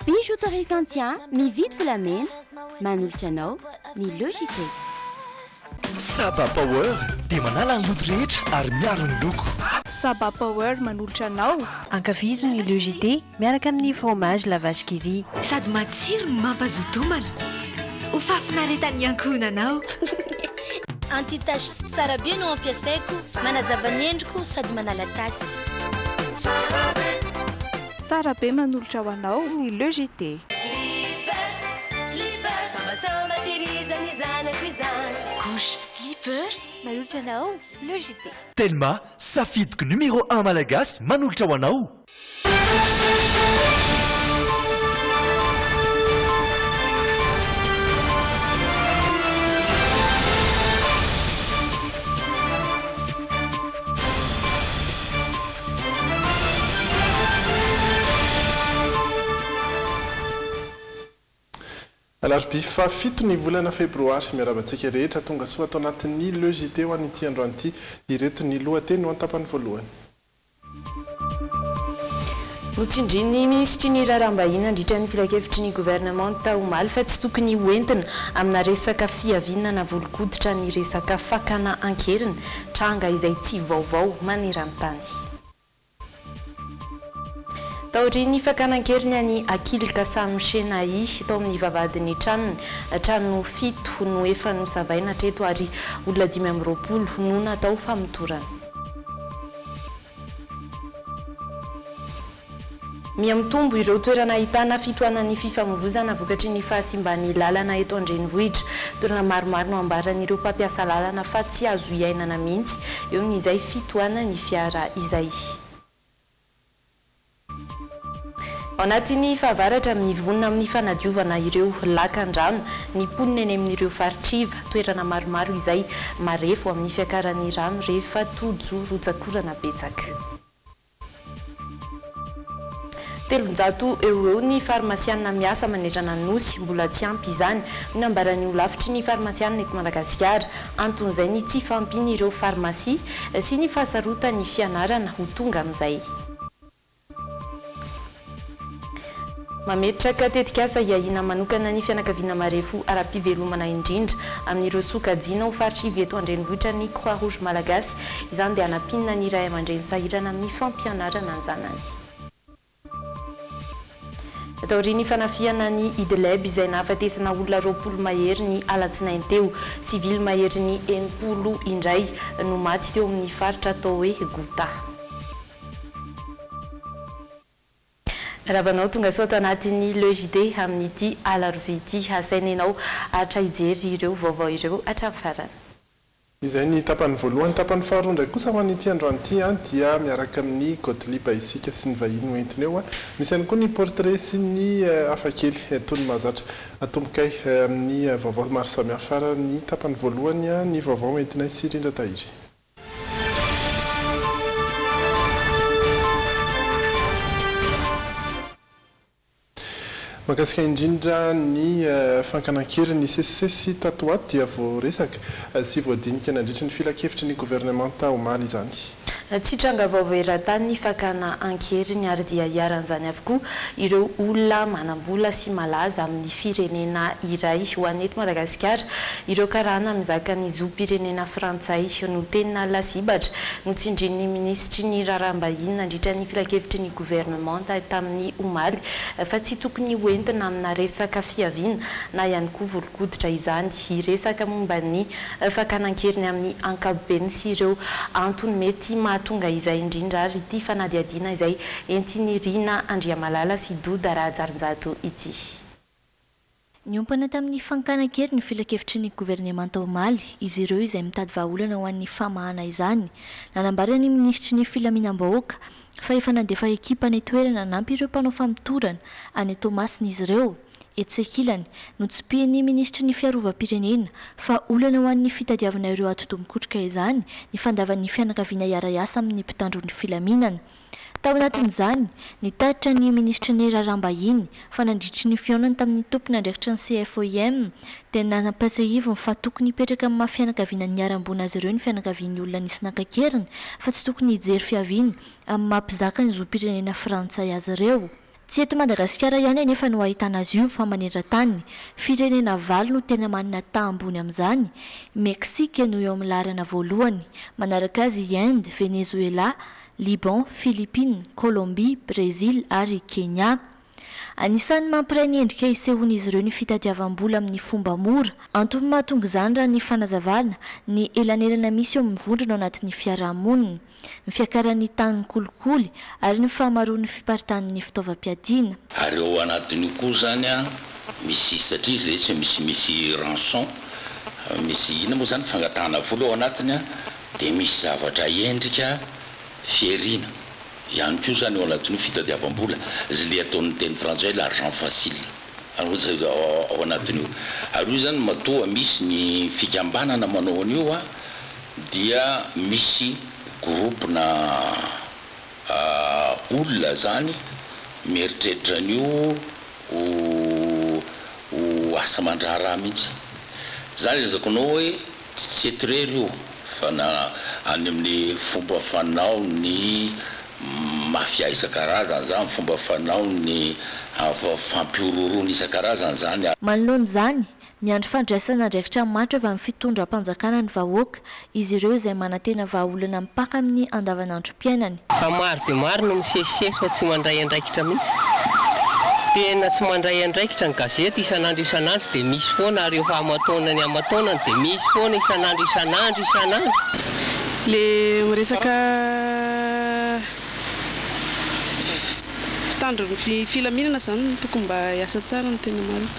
Bijouterie Santia mividy volamena, manolotra anao ny Le JT. Saba Power dia manala ny loto rehetra ary miaro ny loko. Saba Power manolotra anao. Ankafizo ny Le JT miaraka amin'ny fromage La Vache qui rit. Sady matsiro no mampazoto homana. Ho fahafinaretan'ny ankohonanao. Anti-tache tsara be no ampiasaiko, manazava ny endriko sady manala tasy. Tsara be manolotra ho anao ny Le JT. Slippers, slippers, sambatsambatry ery izany zanako izany. Couche slippers. Manolotra anao Le JT. Telma, safidiko numéro un malagasy manolotra ho anao. Alarobia fahafito ny volana febroary. Miarahaba antsika rehetra tonga soa ato anatin'ny Le JT ho an'ity androany ity. Ireto ny lohateny ho an-tapany voalohany. Notsindrin'ny minisitry ny Raharaham-bahiny nandritra ny filankevitry ny governemanta omaly fa tsy tokony hoentina amina resaka fiaviana na volon-koditra ny resaka fakana an-keriny, tranga izay tsy vaovao maneran-tany. Taorian'ny fakana an-keriny an'i Akil Kassam Shenahi tao amin'ny vavahadin'ny tranony, trano fito no efa nosavaina hatreto ary olona 25 no natao famotorana. Miha-mitombo ireo toerana ahitana fitohanan'ny fifamoivozana vokatry ny fahasimban'ny lalana eto an-drenivohitra. Toerana maromaro no ambaran'ireo mpampiasa lalana fa tsy azo iainana mihitsy eo amin'izay fitohanan'ny fiara izay. Ao anatin'ny fahavaratra, mivonona amin'ny fanadiovana ireo lakan-drano ny mponina eny amin'ireo faritr'iva, toerana maromaro izay marefo amin'ny fiakaran'ny rano rehefa tojo rotsak'orana betsaka. 300 eo ho eo ny farmasianina miasa manerana ny Nosy, mbola tsy ampy izany, hoy nambaran'ny holafitry ny farmasianina eto Madagasikara. Anton'izay ny tsy fahampian'ireo farmasia sy ny fahasarotan'ny fianarana ho tonga amin'izay. Mametraka tetikasa hiahiana manokana ny fianakaviana marefo ara-pivelomana indrindra amin'ireo sokajiana ho faritry ivy eto an-drenivohitra ny Croix Rouge Malagasy. Izany dia hanampiana ny ray aman-dreny sahirana amin'ny fampianarana ny zanany. Taorian'ny fanafihana an'i Idleb izay nahafatesana olona 20 mahery ny alatsinainy teo, sivily maherin'ny 60 indray no maty teo amin'ny faritra atao hoe Ghouta. Miarahaba anao tonga soa ato anatin'ny Le JT amin'ity alarobia ity. Asaina ianao hatra hijery ireo vaovao ireo hatramin'ny farany. Izay ny tapany voalohany. Tapany faharoa indray kosa ho an'ity androany ity dia miaraka amin'i Gothlieb isika sy ny vahiny hoentiny eo. Misy ihany koa ny portrait sy ny hafakely toy ny mahazatra. Atombokay amin'ny vaovao maro samihafa ary ny tapany voalohany ny vaovao entinay sy Rindra Tahiry. Mahakasika indrindra ny fankana an-keriny nisesisesy tato ho ato dia voaresaka sy voadinika nandritry ny filankevitry ny governemanta omaly izany. Tsy tranga vaovao eran-tany ny fakana an-keriny ary dia iharan'izany avokoa ireo olona manam-bola sy malaza amin'ny firenena iray. Ho an'ny eto Madagasikara, ireo karana mizaka ny zom-pirenena frantsay no tena lasibatra. Notsindrin'ny minisitry ny Raharaham-bahiny nandritra ny filankevitry ny governemanta tamin'ny omaly fa tsy tokony hoentina amina resaka fiaviana na ihany koa volon-koditra izany. Hiresaka momba ny Fakana an-keriny amin'ny ankapobeny sy ireo antony mety mahatonga izay indrindra ary ity fanadihadiana izay entin'i Rina Andriamalala sy Doda Rahajarinjato ity. Niompana tamin'ny fankana an-keriny ny filankevitry ny governemanta omaly, izy ireo izay mitady vahaolana ho an'ny famahana izany. Nanambara ny minisitry ny filaminam-bahoaka fa efa nandefa ekipa any an-toerana hanampy ireo mpanao famotorana any Toamasina izy ireo. Etsy ankilany, notsipihin'ny minisitry ny Fiarovam-pirenena fa olana ho an'ny fitadiavana ireo atidoha mikotroka izany ny fandavan'ny fianakaviana hiara-hiasa amin'ny mpitandro ny filaminana. Tao anatin'izany, nitatitra ny minisitry ny Raharaham-bahiny fa nandritry ny fihaonany tamin'ny tompon'andraikitry ny CFOIM dia nampatsiahiviny fa tokony hipetraka amin'ny maha fianakaviana niharam-boina azy ireo ny fianakavian'ny olona nisy naka an-keriny fa tsy tokony hijery fiaviana amin'ny maha mpizaka ny zom-pirenena frantsay azy ireo. Tsy eto Madagasikara ihany anefa no ahitana azy io fa maneran-tany. Firenena valo no tena manana taha ambony amin'izany, Meksika no eo amin'ny laharana voalohany, manaraka azy i Inde, Venezuela, Liban, Philippines, Colombie, Brésil ary Kenya. Anisan'ny mampiray ny endrika isehoan'izy ireo ny fitadiavam-bola amin'ny fomba mora. Antony mahatonga izany raha ny fanazavana, ny elanelana misy eo amin'ny vondrona ao anatin'ny fiarahamonina, ny fiakaran'ny tahan'ny kolikoly ary ny fahamaroan'ny fiparitahan'ny fitaovam-piadiana. Ary ao anatin'io koa izany an, misy, satria izy rehetra misy misy rançon, misy inona moa izany, fangatahana vola ao anatiny an, dia misy zavatra endrika fiheriana ihany koa izany ao anatin'io fitadiavam-bola, izay ilay ataon'ny teny frantsay hoe l'argent facile, ao anatin'io. Ary io izany matoa misy ny fikambanana manao an'io an, dia misy groupe-na olona izany mieritreritra an'io ho ho asa aman-draharaha mihitsy. Izany lazaiko anao hoe Tsy eto irery io fa na any amin'ny fomba fanao ny mafia isan-karazany izany, fomba fanao ny fampihorohoroana isan-karazany izany. Manoloana izany, miandry fandraisana andraikitra maitro avy amin'ny fitondram-panjakana ny vahoaka, izy ireo izay manantena vahaolana mipaka amin'ny andavanandrom-piainany. Fa maro dia maro no misesisesy fa tsy mandray andraikitra mihitsy. Tena tsy mandray andraikitra ny gazety isan'andro isan'andro dia misy foana ary efa aman-taonany aman-taonany dia misy foana isan'andro isan'andro isan'andro. Le miresaka mpitandro ny filaminana zany no tokony mba hiasa tsara ny tena marina.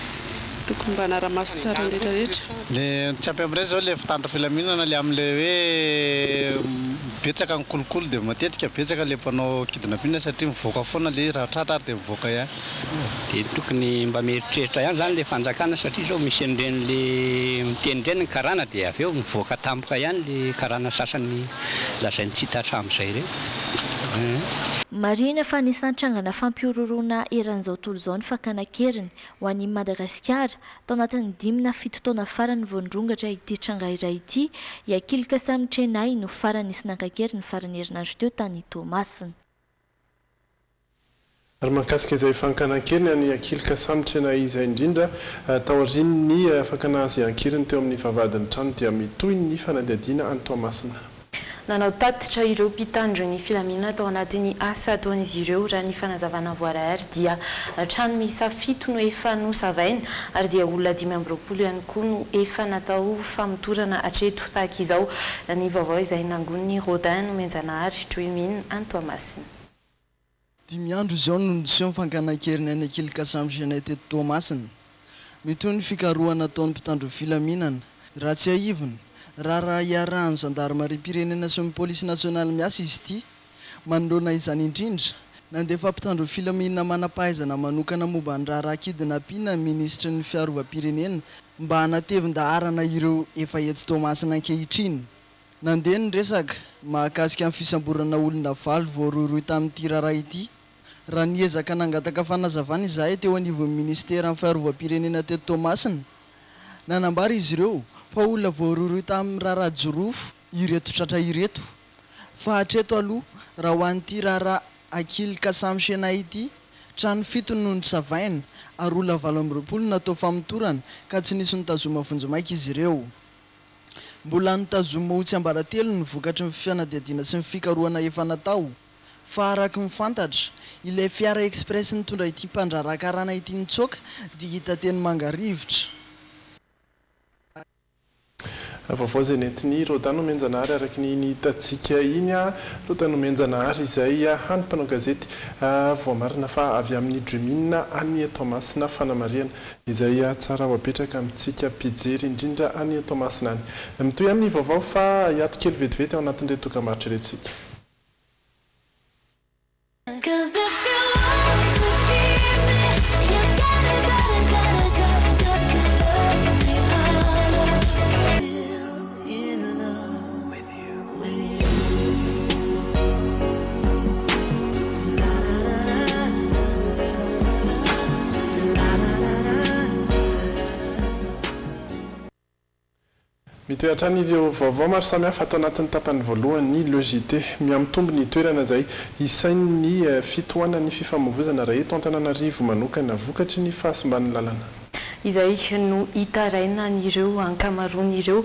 Tokony mba hanara-maso tsara ny rehetra rehetra. Le tsy ampy amreny zao le fitandro filaminana le amle hoe betsaka ny kolikoly de matetika betsaka le mpanao kidnapping satria mivoaka foana le izy raha tratra ary de mivoaka ihany. De tokony mba mieritreritra ihany zany le fanjakana satria zao misy an'ireny le miteny ireny ny karana de avy eo mivoaka tampoka ihany le karana sasany lazainy tsy hita hatramizay ireny. Marihina fa anisan'ny trangana fampihorohoroana eran'izao tontolo izao ny fakana an-keriny Ho an'i Madagasikara, tao anatin'ny dimy na fito taona farany vao nirongatra ity tranga iray ity, i Akil Kassam Chenai no farany nisy nankakery ny faran'ny herinandro teo tany Toamasina. Ary mahakasika izay fankana an-keriny an'i Akil Kassam Chenai izay indrindra, taorian'ny fakana azy an-keriny teo amin'ny vavahadin'ny trano dia mitohy ny fanadihadiana any Toamasina. Nanao tatitra ireo mpitandro ny filaminana tao anatin'ny asa ataon'izy ireo. Raha ny fanazavana voaray ary dia trano miisa fito no efa nosavaina ary dia olona 25 ihany koa no efa natao famotorana hatreto. Tahaka izao ny vaovao izay nangonin'i Rodin Nomenjanahary Dream'in any Toamasina. Dimy andro izao no niseho ny fankana an-keriny an'i Akil Kassam Chenay teto Toamasina. Mitohy ny fikarohana ataon'ny mpitandro ny filaminana. Raha tsiahivina, raharaha iarahan'ny zandarimariam-pirenena sy ny polisy nasionaly miasa izy ity. Manoloana izany indrindra, nandefa mpitandro ny filaminana manam-pahaizana manokana momba ny raharaha kidnapping ny minisitry ny fiarovam-pirenena mba hanatevin-daharana ireo efa eto Toamasina ankehitriny. Nandeha ny resaka mahakasika ny fisamborana olona valo voarohirohy tamin'ity raharaha ity. Raha niezaka nangataka fanazavana izahay teo anivon'ny minisiteran'ny fiarovam-pirenena teto Toamasina, nanambara izy ireo fa olona voarohirohy tamin'ny raharaha jirofo ireto tratra ireto. Fa hatreto aloha, raha ho an'ity raharaha Akil Kassam Chenai ity, trano fito no nosavaina ary olona 28 no natao famotorana ka tsy nisy notazomina vonjimaika izy ireo. Mbola notazomina ho tsiambaratelo ny vokatry ny fanadihadiana sy ny fikarohana efa natao, fa araka ny fantatra, ilay fiara express nitondra ity mpandraharaha karana ity nitsoaka dia hita teny Mangarivotra. Vaovao izay nentin'i Roda Nomenjanahary araka ny hitantsika iny. Roda Nomenjanahary izay hany mpanao gazety voamarina fa avy amin'ny Dream'in any Toamasina. Fanamarihana Izay tsara ho apetraka amintsika mpijery indrindra any Toamasina any. Mitohy ihany ny vaovao fa hiato kely vetivety ao anatin'ireto dokambarotra ireto isika. Mitohy hatrany ireo vaovao maro samihafa ato anatin'ny tapany voalohan'ny Le JT. Mihamitombo ny toerana izay isain'ny fitohanan'ny fifamoivozana raha eto Antananarivo manokana vokatry ny fahasimban'ny lalana. Izay no itarainan'ireo ankamaroan'ireo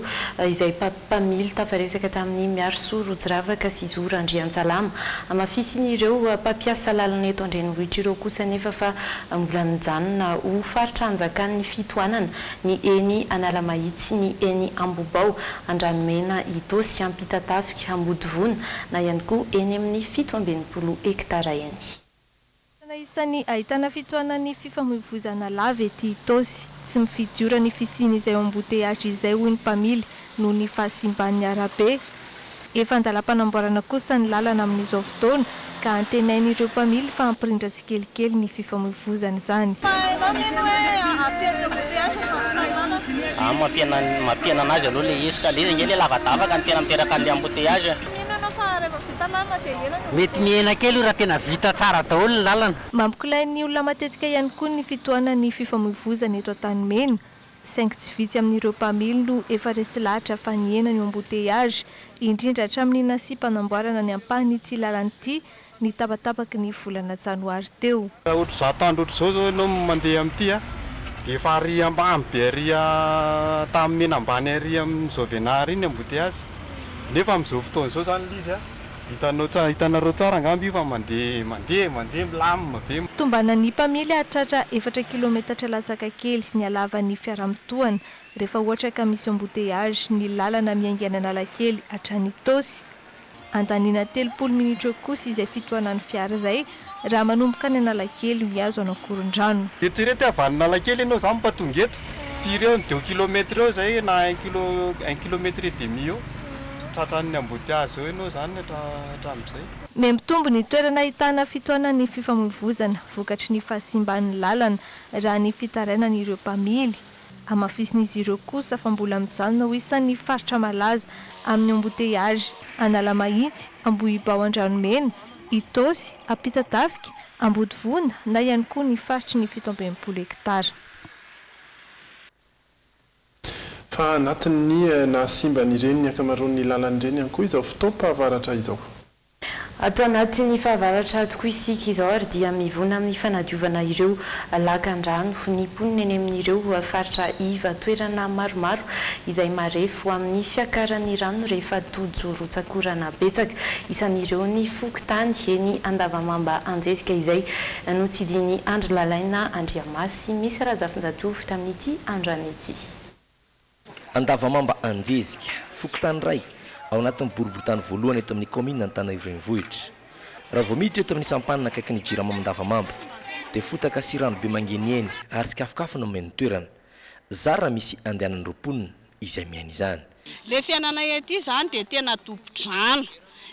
izay mpamily tafaresaka tamin'i Miarisoa Rojiravaka sy Zo Randriantsalama. Hamafisin'ireo mpampiasa lalana eto an-drenivohitra ireo kosa anefa fa mbola mijanona ho faritra anjakan'ny fitohanana ny eny Analamahitsy, ny eny Ambohibao, Andranomena, Itaosy, Ampitatafika, Ambodivona na ihany koa eny amin'ny 67 hektara eny. Toerana isan'ny ahitana fitohanan'ny fifamoivoizana lava ety Itaosy. Tsy mifidy ora ny fisian'izay embouteillage izay hoy ny mpamily noho ny fahasimban'ny arabe. Efa an-dalam-panamboarana kosa ny lalana amin'izao fotoana ka antenain'ireo mpamily fa hampirindra tsikelikely ny fifamoivozana izany. Ah, mampihena mampihena anazy aloha le izy ka le izy ange le lavadavaka no tena miteraka an'le embouteillage e. Mino ianao fa rehefa vita lalana dia hihena ny Mety mihena kely io raha tena vita tsara daholo ny lalana. Mampikolay ny olona matetika ihany koa ny fitohanan'ny fifamoivozana eto Antanimena. Saingy tsy vitsy amin'ireo mpamily no efa resy lahatra fa nihena ny embouteillage, indrindra hatramin'ny nasiam-panamboarana ny ampahan'ity lalana ity ny tapatapaky ny volana janoary teo. Raha ohatr'izato andro ohatr'izao izao ianao mandeha amin'ity a, dia efa ary ambany be ary Antanimena ambany ary amin'ny Jovena ary ny embouteillage. Nefa amin'izao fotoana izao izany ilay izy a, hitanao tsara, hitanareo tsara angamba io fa mandeha, mandeha, mandeha milamina be. Tombanan'ny mpamily hahatratra efatra kilometatra latsaka kely ny halavan'ny fiara mitohana rehefa ohatra ka misy embouteillage ny lalana miainga any Analakely hatrany Itaosy. Andaniana 30 minitra eo kosa izay fitohanan'ny fiara izay raha manomboka any Analakely mihazo an'Ankorondrano. Eritrereto hoe avy any Analakely ianao izany mba tonga eto, firy eo ny deux kilomètres eo izay na un kilo, un kilomètre et demi eo, tratran'ny embouteillage eo ianao izany hatramin'izay. Mihamitombo ny toerana ahitana fitohanan'ny fifamoivozana vokatry ny fahasimban'ny lalana raha ny fitarainan'ireo mpamily. Hamafisin'izy ireo kosa fa mbola mijanona ho isan'ny faritra malaza amin'ny embouteillage Analamahitsy, Ambohibao Andranomena, Itaosy, Ampitatafika, Ambodivona na ihany koa ny faritry ny 67 hektara. Fa anatin'ny nahasimba an'ireny ankamaroan'ny lalana ireny ihany koa izao fotoam-pahavaratra izao. Ato anatin'ny fahavaratra tokoa isika izao ary dia mivona amin'ny fanadiovana ireo lakan-drano ny mponina eny amin'ireo faritra iva toerana maromaro izay marefo amin'ny fiakaran'ny rano rehefa tojo rotsak'orana betsaka. Isan'ireo ny fokontany eny Andavamamba Anjezika izay notsidihin'i Andry Lalaina Andriamasy Misy Razafinjatovo tamin'ity androany ity. Andavamamba Anjezika, fokontany iray ao anatin'ny boriborintany voalohany eto amin'ny kaominina Antananarivo Renivohitra. Raha vao miditra eto amin'ny sampanana akaikin'ny Jirama Andavamamba dia fotaka sy rano be mangeniheny ary tsikafokafo no mameno ny toerana. Zara raha misy andehanan'ireo mponina izay miaina izany. Le fiainanay aty zany dia tena dobo-drano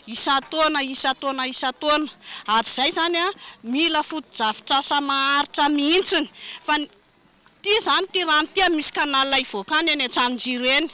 isan-taona isan-taona isan-taona ary zay zany a mila fotodrafitrasa maharitra mihintsiny fa Ty zany ty rano ty a misy canal hivoakany eny Antsaninjiro eny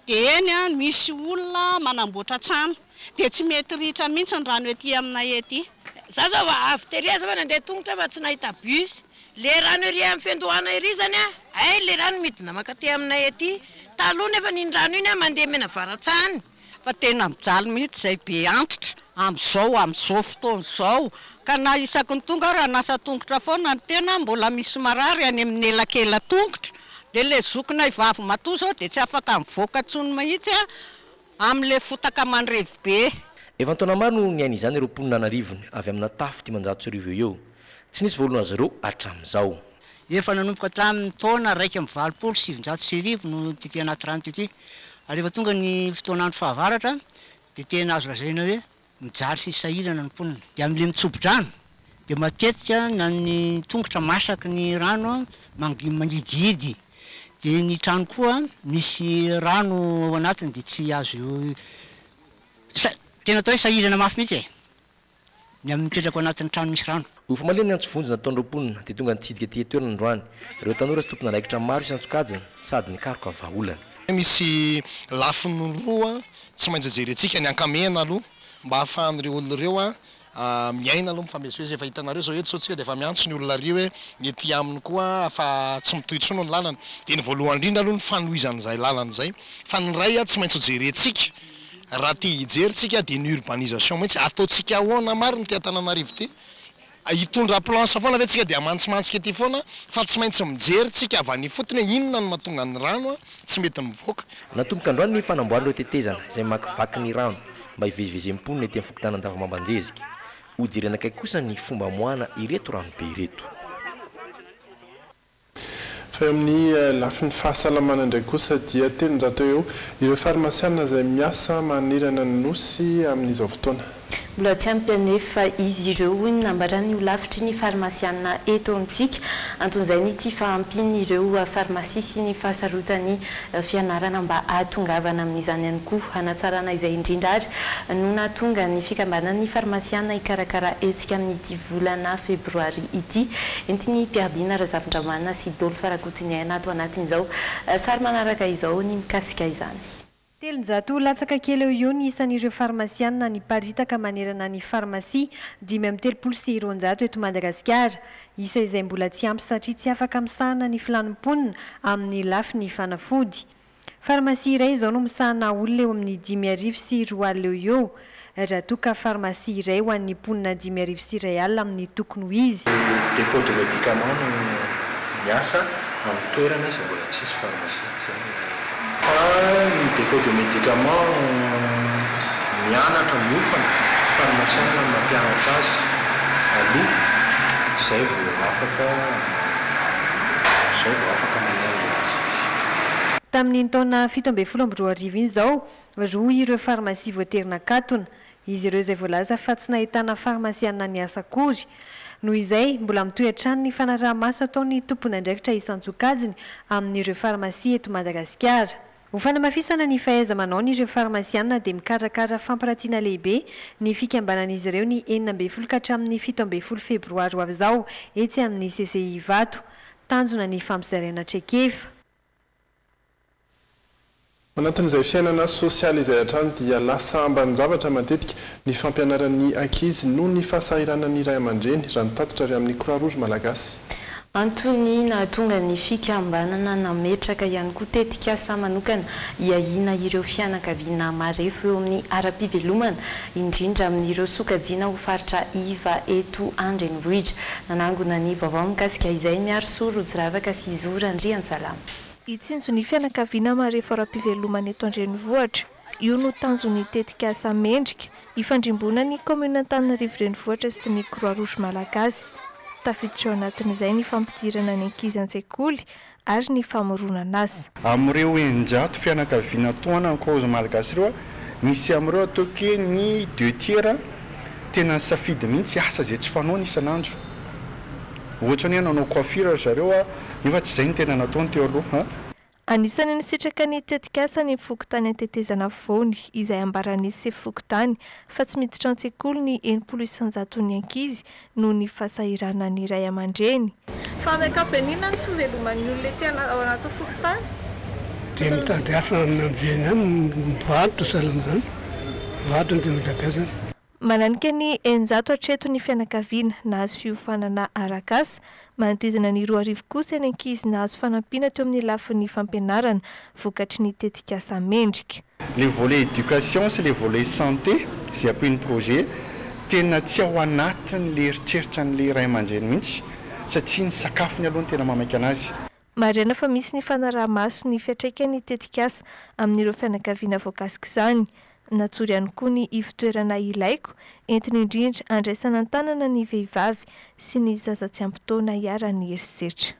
de eny a misy olona manamboatra trano de tsy mety ritra mintsy ny rano ety aminay ety. Za zao vao avy tery aza fa nandeha tongotra fa tsy nahita bus. Le rano ery am fiandohana ery zany a, hay le rano midina mankaty aminay aty. Taloha nefa iny rano iny a mandeha mianavaratsany any. Fa tena mijaly mihitsy izay be antitra amin'izao amin'izao fotoana izao ka na isaky ny tonga ary hanasa tongotra foana ny tena mbola misy marary any amin'ny elakela-tongotra dia ilay zokinay vavy matoa izao dia tsy afaka mivoaka intsony mihitsy amin'ilay fotaka mandrevy be. Efa an-taona maro no niaina izany ireo mponina an'arivony avy amina tafo 1500 eo eo. Tsy nisy voalohany azy ireo hatramin'izao. Efa nanomboka tamin'ny taona 1981 no tety anaty rano tety ary rehefa tonga ny fotoan'andro fahavaratra dia tena azo lazaina hoe mijaly sy sahirana ny mponina. Dia amin'ilay mitsobo-drano dia matetika na ny tongotra masaky ny rano mangidihidy dia ny trano koa misy rano ao anatiny dia tsy azo tena atao hoe sahirana mafy mihitsy e! Ny amin'ny mipetraka ao anatin'ny trano misy rano. Ho famaliana ny antso vonjy nataon'ireo mponina dia tonga nitsidika aty an-toerana androany ireo tanora sy tompon'andraikitra maro isan-tsokajiny sady nikaroka vahaolana. Misy lafiny roa tsy maintsy jerentsika, ny ankamehana aloha mba ahafahan'ireo olona ireo miaina aloha mifamezivezy. Efa hitanareo izao eto izao tsika dia efa miantso ny olona ary hoe ny ety aminy koa fa tsy mitohy intsony ny lalana. Dia ny voalohany indrindra aloha ny fanohizan'izay lalana izay. Fa ny iray tsy maintsy hojerentsika raha te hijery tsika dia ny urbanisation mihitsy. Ataontsika ahoana marina ity Antananarivo ity? Hitondra planche foana ve tsika dia hamantsimantsika ety foana fa tsy maintsy mijery tsika avy any ifotony hoe inona no mahatonga ny rano tsy mety mivoaka. Natomboka androany ny fanamboarana ireo tetezana izay mamakivaky ny rano mba hivezivezen'ny mponina ety amin'ny fokontany Andavamamba-Anjezika. Hojerena akaiky kosa ny fomba hamoahana ireto ranobe ireto. Fa eo amin'ny lafiny fahasalamana indray kosa dia 300 eo ireo farmasiana izay miasa manerana ny Nosy amin'izao fotoana. Mbola tsy ampy anefa izy ireo hoy ny nambaran'ny holafitry ny farmasiana eto amintsika. Anton'izay ny tsy fahampian'ireo farmasia sy ny fahasarotan'ny fianarana mba hahatongavana amin'izany ihany koa. Hanatsarana izay indrindra ary no nahatonga ny fikambanan'ny farmasiana hikarakara hetsika amin'ity volana febroary ity. Entin'i Piardina Razafindramanana sy Dolph Rakotoniaina ato anatin'izao sary manaraka izao ny mikasika izany. 300 latsaka kely eo eo ny isan'ireo farmasianina niparitaka manerana ny farmasia 235 eto Madagasikara. Isa izay mbola tsy ampy satria tsy afaka misahana ny filàn'ny mponina amin'ny lafiny fanafody. Farmasia iray izao no misahana olona eo amin'ny 2005 eo ho eo, raha toa ka farmasia iray ho an'ny mponina 1051 amin'ny tokony ho izy. Ny dépôt de médicaments no miasa amin'ny toerana izay mbola tsisy pharmacie. Izay no Fa ny dépôt de médicaments mianatra miofana, pharmacien no mampianatra azy aloha izay vao afaka izay vao afaka manao ilay asa izy. Tamin'iny taona 2017 iny izao, roa ireo farmasia voatery nakatona. Izy ireo izay voalaza fa tsy nahitana farmasiana niasa akory. Noho izay, mbola mitohy hatrany ny fanaraha-maso ataon'ny tompon'andraikitra isan-tsokajiny amin'ireo farmasia eto Madagasikara. Ho fanamafisana ny fahaiza-manaon'ireo farmasiana dia mikarakara fampiratiana lehibe ny fikambanan'izy ireo ny 16 ka hatramin'ny 17 febroary ho avy izao etsy amin'ny CCI Ivato. Tanjona ny fampizaraina traikefa. Anatin'izay fiainana sosialy izay hatrany dia lasa ambanin-javatra matetika ny fampianaran'ny ankizy noho ny fahasahiranan'ny ray aman-dreny, raha ny tatitra avy amin'ny Croix Rouge Malagasy. Antony nahatonga ny fikambanana nametraka ihany koa tetikasa manokana hiahiana ireo fianakaviana marefo eo amin'ny ara-pivelomana, indrindra amin'ireo sokajiana ho faritra iva eto an-drenivohitra. Nanangona ny vaovao mikasika izay Miarisoa Rotsiravaka sy Zo Randriantsalama. Hitsinjo ny fianakaviana marefo ara-pivelomana eto an-drenivohitra. Io no tanjon'ny tetikasa Mendrika, ifandrimbonan'ny kaominina Antananarivo Renivohitra sy ny Croix Rouge Malagasy. Tafiditra ao anatin'izay ny fampidirana ny ankizy an-tsekoly ary ny famoronana asa. Amin'ireo 600 fianakaviana tohanan'ny Croix Rouge Malagasy ireo, misy amin'ireo ataoko hoe ny deux tiers tena nisafidy mihitsy asa izay tsy fanaony isan'andro. Ohatra ny hoe nanao coiffure ry zareo nefa tsy izay no tena nataony teo aloha. Anisan'ny nisitraka ny tetikasa ny fokontany Antetezana Afovoany, izay ambaran'ny sefo fokontany fa tsy miditra an-tsekoly ny 60 isan-jaton'ny ankizy noho ny fahasahiranan'ny ray aman-dreny. Fa amin'ny ankapobeny inona ny fiveloman'ny olona ety ao anatin'ny fokontany? Dia mitady asa amin'izay ihany, mivarotra sahala amin'izany, mivarotra no tena ankabeazany. Mananika ny 600 hatreto ny fianakaviana nahazo fiofanana arak'asa. Manodidina ny 2000 kosa ny ankizy nahazo fanampiana teo amin'ny lafiny fampianarana, vokatry ny tetikasa Mendrika. Le volet éducation sy le volet santé izay ampian'ny projet tena tsy ao anatin'le eritreritra an'le ray aman-dreny mihitsy satria ny sakafony aloha no tena mahamaika anazy. Marihana fa misy ny fanaraha-maso ny fiantraikan'ny tetikasa amin'ireo fianakaviana voakasik'izany. Natsory ihany koa ny ivon-toerana Ilaiko, entina indrindra handraisana an-tanana ny vehivavy sy ny zaza tsy ampy taona iharan'ny herisetra.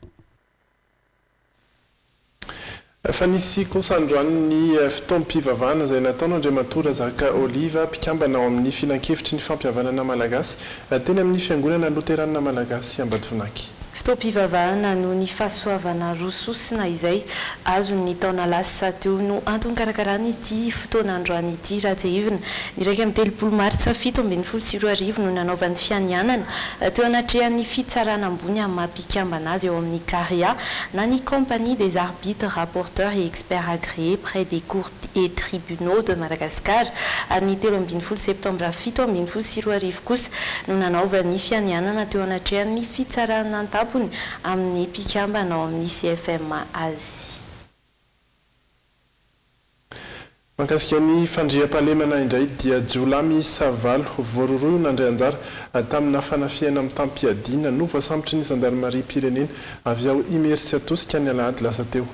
Fa nisy kosa androany ny fotoam-pivavahana izay nataon'Andriamatoa Razaka Oliva, mpikambana ao amin'ny Filankevitry ny Fampihavanana Malagasy, teny amin'ny Fiangonana Loteranina Malagasy Ambatovinaky. Fotoam-pivavahana noho ny fahasoavana roa sosona izay azony ny taona lasa teo no antony nikarakarana ity fotoana androany ity. Raha tsiahivina, ny 31 martsa 2017 no nanaovany fianianana teo anatrehan'ny fitsarana ambony amin'ny maha mpikambana azy ao amin'ny CAREA na ny Compagnie des Arbitres Rapporteurs et Experts Agréés près des Cours et Tribunaux de Madagascar ary ny 13 septambra 2017 kosa no nanaovany fianianana teo anatrehan'ny fitsarana an-tampony amin'ny mpikambana ao amin'ny CFMA azy. Mahakasika ny fandriampahalemana indray dia jiolahy miisa valo voarohirohy ho nandray anjara tamina fanafihana mitam-piadiana no voasambotry ny zandarimariam-pirenena avy ao Imerintsiatosika ny alahady lasa teo.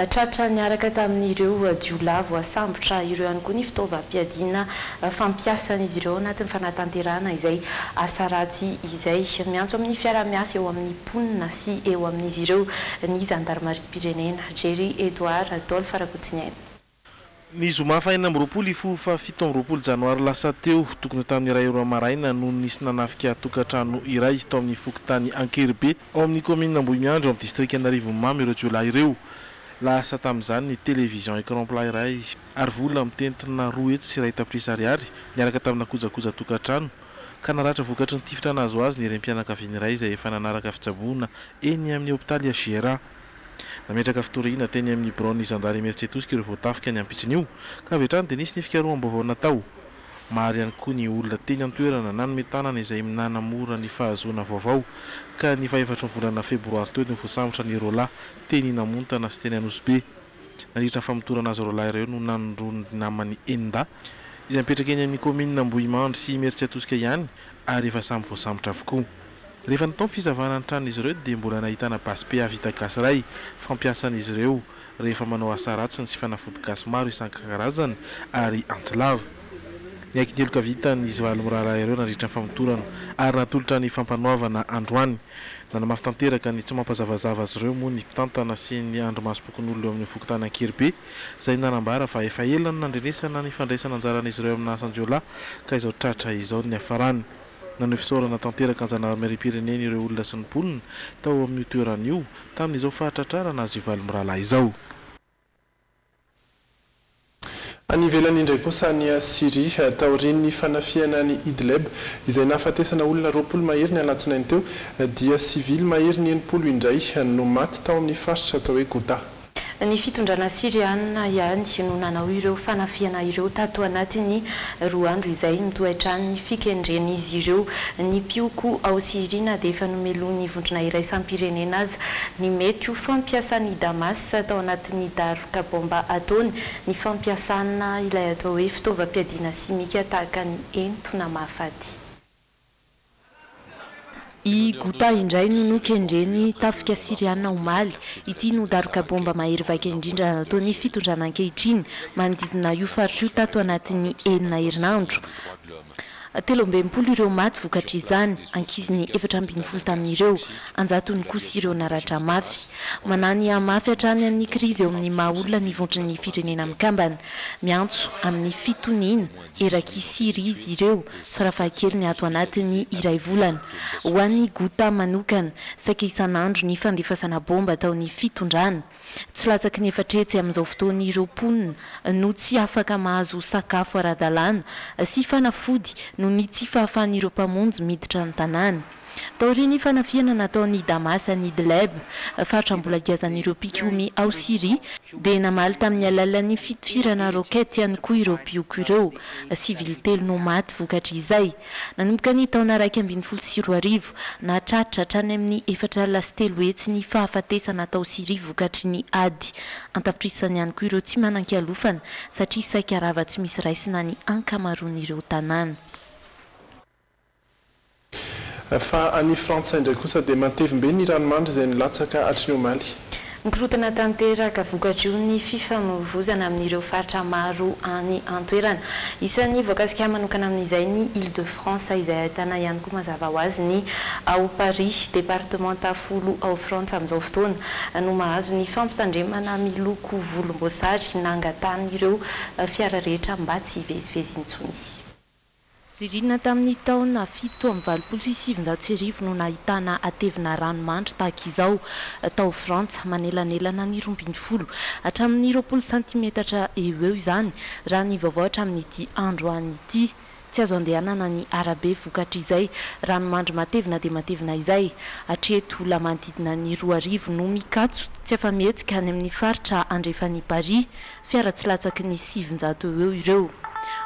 Tratra niaraka tamin'ireo jiolahy voasambotra ireo ihany koa ny fitaovam-piadiana fampiasan'izy ireo ao anatin'ny fanatanterahana izay asa ratsy izay. Miantso amin'ny fiaraha-miasa eo amin'ny mponina sy eo amin'izy ireo ny zandarimariam-pirenena. Jerry Edouard Adolphe Rakotoniaina. Ny zoma faha-26 hifoha faha-27 janoary lasa teo, tokony ho tamin'ny iray ora maraina no nisy nanafika tokantrano iray tao amin'ny fokontany Ankeribe, ao amin'ny kaominina Ambohimiandro, ao amin'ny distrikan'Arivonimamo ireo jiolahy ireo. Lasa tamin'izany ny télévision écran plat iray ary vola mitentina 201 tapitrisa ariary niaraka tamina kojakoja tokantrano ka naratra vokatry ny tifitra nahazo azy ny renim-pianakaviana iray izay efa nanaraka fitsaboana eny amin'ny hopitaly HJRA. Nametraka fitoriana teny amin'ny biraon'ny zandary Imerintsiatosika ireo voatafika ny ampitson'io, ka avy hatrany dia nisy ny fikaroham-baovao natao. Maro ihany koa ny olona teny an-toerana nanome tanana izay nanamora ny fahazoana vaovao, ka ny fahefatry ny volana febroary teo no voasambotra ny roalahy teny Namontana sy teny Anosibe. Nandritra ny famotorana azy roalahy ireo no nanondroany ny namany enin-dahy, izay mipetraka eny amin'ny kaominina Ambohimandry sy Imerintsiatosika ihany ary efa samy voasambotra avokoa. Rehefa natao ny fisavana ny tranon'izy ireo dia mbola nahitana basy PA vita gasy iray fampiasan'izy ireo rehefa manao asa ratsiny sy fanafody gasy maro isan-karazany ary antsy lava. Niaiky ny heloka vitany izy valo miraharaha ireo nandritra ny famotorana ary natolotra ny fampanoavana androany. Nanamafy tanteraka ny tsy mampazavazava azy ireo moa ny mpitantana sy ny andrimasom-pokonolona eo amin'ny fokontany Ankeribe izay nanambara fa efa ela no nandrenesana ny fandraisana anjaran'izy ireo amina asan-jiolahy ka izao tratra izao ny niafarany. Naneho fisaorana tanteraka an-jandarimeriam-pirenena ireo olona sy ny mponina tao amin'io toerana io tamin'izao fahatratrarana azy valo mirahalahy izao. Any ivelany indray kosa any Syria, taorian'ny fanafihana an'i Idleb izay nahafatesana olona 20 mahery ny alatsinainy teo, dia sivily maherin'ny 60 indray no maty tao amin'ny faritra atao hoe Ghouta. Ny fitondrana Syriana ihany no nanao ireo fanafihana ireo tato anatin'ny roa andro izay. Mitohy hatrany ny fikendren'izy ireo ny mpioko ao Syria na dia efa nomelohin'ny vondrona iraisam-pirenena aza ny mety ho fampiasan'i Damas tao anatin'ny daroka baomba ataony ny fampiasana ilay atao hoe fitaovam-piadiana simika tahaka ny entona mahafaty. I Ghouta indray no nokendren'ny tafika Syriana omaly. Ity no daroka baomba mahery vaika indrindra nataon'ny fitondrana ankehitriny manodidina io faritra io tato anatin'ny enina herinandro. 63 ireo maty vokatr'izany, ankizy ny 14 tamin'ireo, anjatony kosa ireo naratra mafy. Manahy ny hihamafy hatrany amin'ny krizy eo amin'ny maha olona ny vondron'ny Firenena Mikambana. Miantso amin'ny fitoniana. Erak'i Syria izy ireo, farafahakeliny ato anatin'ny iray volana. Ho an'i Ghouta manokana, saika isan'andro ny fandefasana baomba ataon'ny fitondrana. Tsy latsaky ny 400 amin'izao fotoana ireo mponina no tsy afaka mahazo sakafo ara-dalàna sy fanafody noho ny tsy fahafahan'ireo mpamonjy miditra ny tanàna. Taorian'ny fanafihana nataon'i Damas an'i Idleb, faritra mbola giazan'ireo mpikomy ao Syria, dia namaly tamin'ny alalan'ny fitifirana roquette ihany koa ireo mpioko ireo. Sivily telo no maty vokatr'izay. Nanomboka ny taona 2011, nahatratra hatrany amin'ny 340 ny fahafatesana tao Syria vokatry ny ady. An-tapitrisany ihany koa ireo tsy manan-kialofana satria saika rava tsy misy raisina ny ankamaroan'ireo tanàna. Fa any Frantsa indray kosa dia matevim-be ny ranomandry izay nilatsaka hatry ny omaly. Mikorontana tanteraka vokatr'io ny fifamoivozana amin'ireo faritra maro any an-toerana. Isan'ny voakasika manokana amin'izay ny Ile de France izay ahitana ihany koa mazava ho azy ny ao Paris. Departemanta folo ao Frantsa amin'izao fotoana no mahazo ny fampitandremana miloko volomboasary nangatahan'ireo fiara rehetra mba tsy hivezivezy intsony. Ririnina tamin'ny taona 1987 no nahitana hatevina ranomandry tahaka izao tao Frantsa, manelanelana ny 12 hatramin'ny 20 santimetatra eo ho eo izany, raha ny vaovao hatramin'ity androany ity. Tsy azo andehanana ny arabe vokatr'izay ranomandry matevina dia matevina izay. Hatreto, olona manodidina ny 2000 no mikatso tsy afa-mihetsika any amin'ny faritra andrefan'i Paris. Fiara tsy latsaky ny 900 eo ho eo ireo.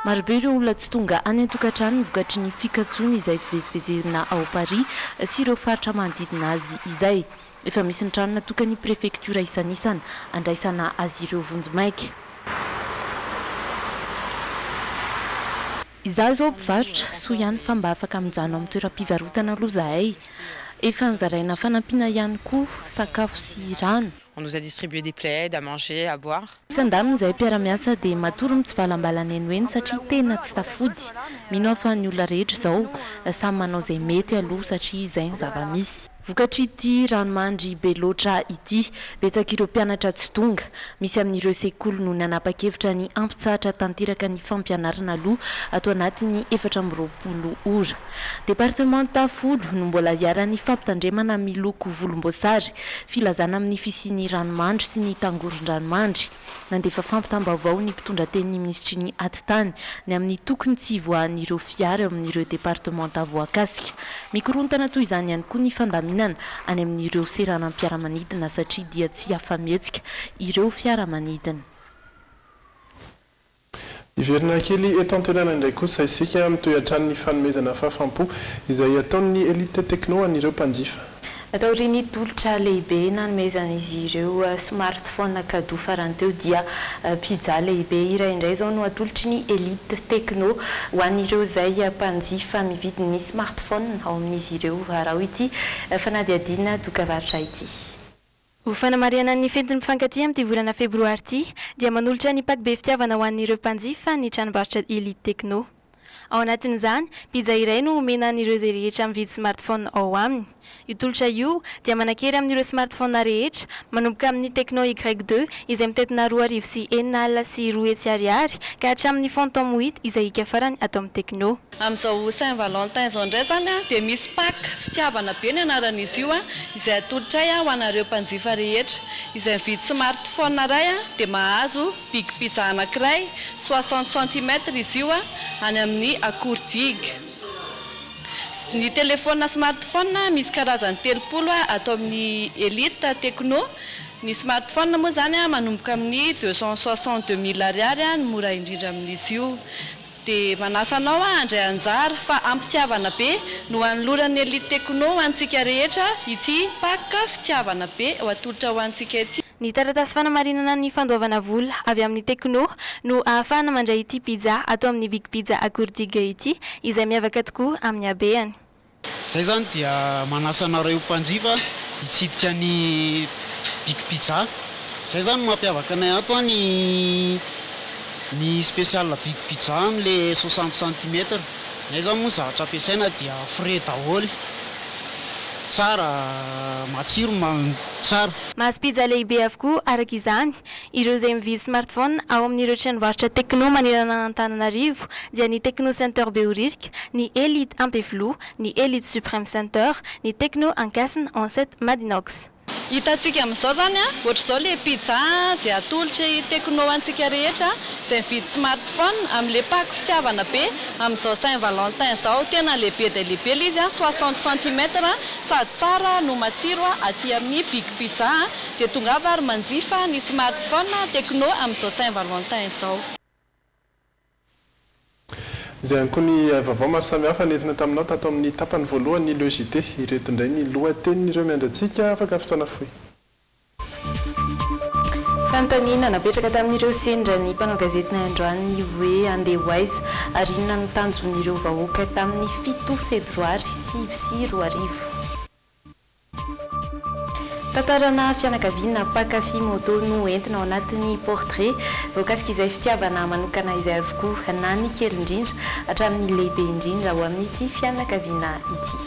Marobe ireo olona tsy tonga any an-tokantranony vokatry ny fikatsoana izay fivezivezena ao Paris sy ireo faritra manodidina azy izay. Efa misy ny trano natokan'ny prefektiora isanisany andraisana azy ireo vonjimaika. Izaho izao mpivarotra, soa ihany fa mba afaka mijano amin'ny toeram-pivarotana aloha izahay. Efa nozaraina fanampiana ihany koa, sakafo sy rano. On nous a distribué des plaids, à manger, à boire. Mifandamina izahay mpiara-miasa dia matory mitsivalambalana eny ho eny satria tena tsy tafody. Mino aho fa ny olona rehetra izao samy manao izay mety aloha satria izay ny zava-misy. Vokatr'ity ranomandry be loatra ity, betsaka ireo mpianatra tsy tonga. Misy amin'ireo sekoly no nanapa-kevitra ny hampitsahatra tanteraka ny fampianarana aloha ato anatin'ny 24 ora. Departemanta folo no mbola iharan'ny fampitandremana miloko volomboasary, filazana amin'ny fisian'ny ranomandry sy ny tangoron-dranomandry. Nandefa fampitam-baovao ny mpitondra tenin'ny minisitry ny Atitany ny amin'ny tokony tsy hivoahan'ireo fiara eo amin'ireo departemanta voakasika. Mikorontana toy izany ihany koa ny fandaminana any amin'ireo seranam-piaramanidina satria dia tsy afa-mihetsika ireo fiaramanidina. Hiverina kely eto an-toerana indray kosa isika, mitohy hatrany ny fanomezana fahafaham-po izay ataon'ny Elite Techno an'ireo mpanjifa. Taorian'ny tolotra lehibe nanomezan'izy ireo smartphone cadeau farany teo dia pizza lehibe iray indray izao no atolotry ny Elite Techno ho an'ireo izay mpanjifa mividy ny smartphone ao amin'izy ireo. Araho ity fanadihadiana dokavarotra ity. Ho fanamarihana ny fetin'ny mpifankatia amin'ity volana febroary ity dia manolotra ny pack be fitiavana ho an'ireo mpanjifa ny tranombarotra Elite Techno. Ao anatin'izany, pizza iray no omena an'ireo izay rehetra mividy smartphone ao aminy. Io tolotra io dia manan-kery amin'ireo smartphone rehetra, manomboka amin'ny Tecno Y2 izay mitentina 6206 ariary ka hatramin'ny Phantom 8 izay hika farany ato amin'ny Tecno. Amin'izao Saint Valentin izao indray izany dia misy pack fitiavana be ny anaran'izy io izay atolotray ho anareo mpanjifa rehetra. Izay mividy smartphone iray dia mahazo big pizza anankiray, 60 centimètres izy io, any amin'ny Akoor Digue. Ny telephone smartphone misy karazany 30 ato amin'ny Elite Techno. Ny smartphone moa izany manomboka amin'ny 262 mille ariary ny mora indrindra amin'izy io. Dia manasa anao aho handray anjara fa ampitiavana be no anoloran'ny Elite Techno ho antsika rehetra ity pack fitiavana be ho atolotra ho antsika ity. Ny taratasy fanamarinana ny fandoavana vola avy amin'ny Tecno no ahafahana mandray ity pizza ato amin'ny Big Pizza Akoor Digue ity izay miavaka tokoa amin'ny habehany. Zay zany dia manasa anareo mpanjifa hitsidika ny Big Pizza. Zay zany no mampiavaka anay ato an ny ny spécial Big Pizza amle 60 centimètre. Ny ay zany moa ny zavatra ampiasaina dia frais daholo. Tsara, matsiro, tsara. Mahazo pizza lehibe avokoa araka izany ireo izay mividy smartphone ao amin'ireo tranombarotra Tecno manerana an'Antananarivo dia ny Tecno Center Behoririka, ny Elite Ampefiloha, ny Elite Supreme Center, ny Tecno Ankasina, Onset Madinox. Hitantsika amin'izao izany an, ohatr'izao ilay pizza izay atolotry Tecno antsika rehetra izay mividy smartphone amin'ilay pack fitiavana be amin'izao Saint Valentin izao, tena lehibe dia lehibe ilay izy an, 60 centimètres, sady tsara no matsiro aty amin'ny Big Pizza dia tongava ary manjifa ny smartphone Tecno amin'izao Saint Valentin izao. Izay ihany koa ny vaovao maro samihafa nentina taminao tato amin'ny tapany voalohany Le JT. Ireto indray ny lohatenin'ireo miandry antsika afaka fotoana fohy. Fanontaniana napetraka tamin'ireo sendra ny mpanao gazetinay androany ny hoe handeha ho aiza ary inona no tanjon'ireo vahoaka tamin'ny 7 febroary 2009. Tantarana fianakaviana mpankafy moto no entina ao anatin'ny portrait. Voakasika izay fitiavana manokana izay avokoa na ny kely indrindra hatramin'ny lehibe indrindra ao amin'ity fianakaviana ity.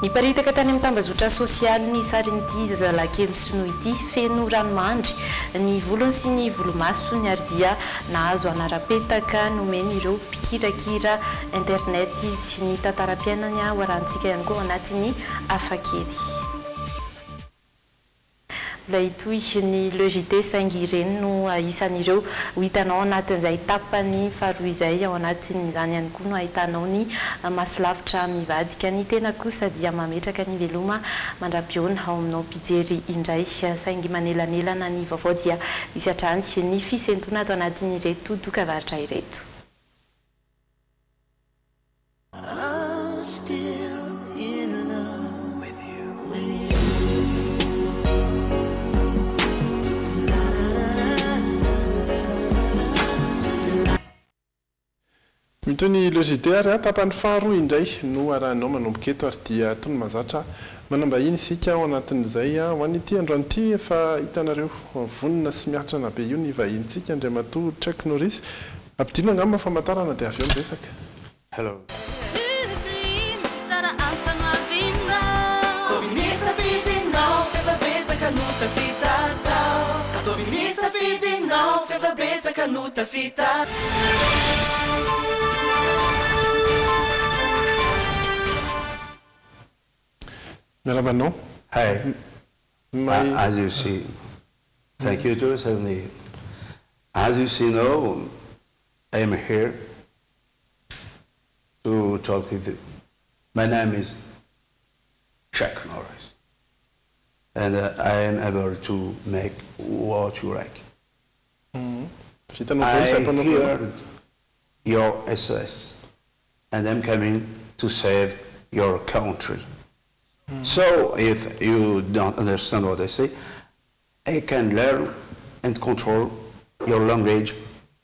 Niparitaka tany amin'ny tambazotra sosialy ny sarin'ity zazalahy kely sinoa ity, feno ranomandry ny volony sy ny volomasony ary dia nahazo anaram-petaka nomen'ireo mpikirakira internet izy. Ny tantaram-piainany hoarahantsika ihany koa ao anatin'ny hafakely. Mbola hitohy ny Le JT saingy ireny no isan'ireo ho hitanao anatin'izay tapany faharoa izay. Ao anatin'izany ihany koa no ahitanao ny masolavitra mivadika. Ny tena kosa dia mametraka ny veloma mandra-pihaona ao aminao mpijery indray. Saingy manelanelana ny vaovao dia misy hatrany ny fisentoana ato anatin'ireto dokavarotra ireto. Mitohy ny Le JT ary tapany faharoa indray no arahinao manomboka eto ary dia toy ny mahazatra manam-bahiny isika ao anatin'izay. Ho an'ity androany ity efa hitanareo vonona sy miatrana be io ny vahinintsika Andriamatoa Chuck Norris. Ampidino angamba famantarana dia avy eo miresaka. Hello. Miarahaba anao. Hi. May. As you see. Thank you to suddenly. As you see now, I am here to talk with you. My name is Chuck Norris. And I am able to make what you like. Vitanao daholo izay I ampanaovina anao. heard your SOS and I'm coming to save your country. So if you don't understand what I say, I can learn and control your language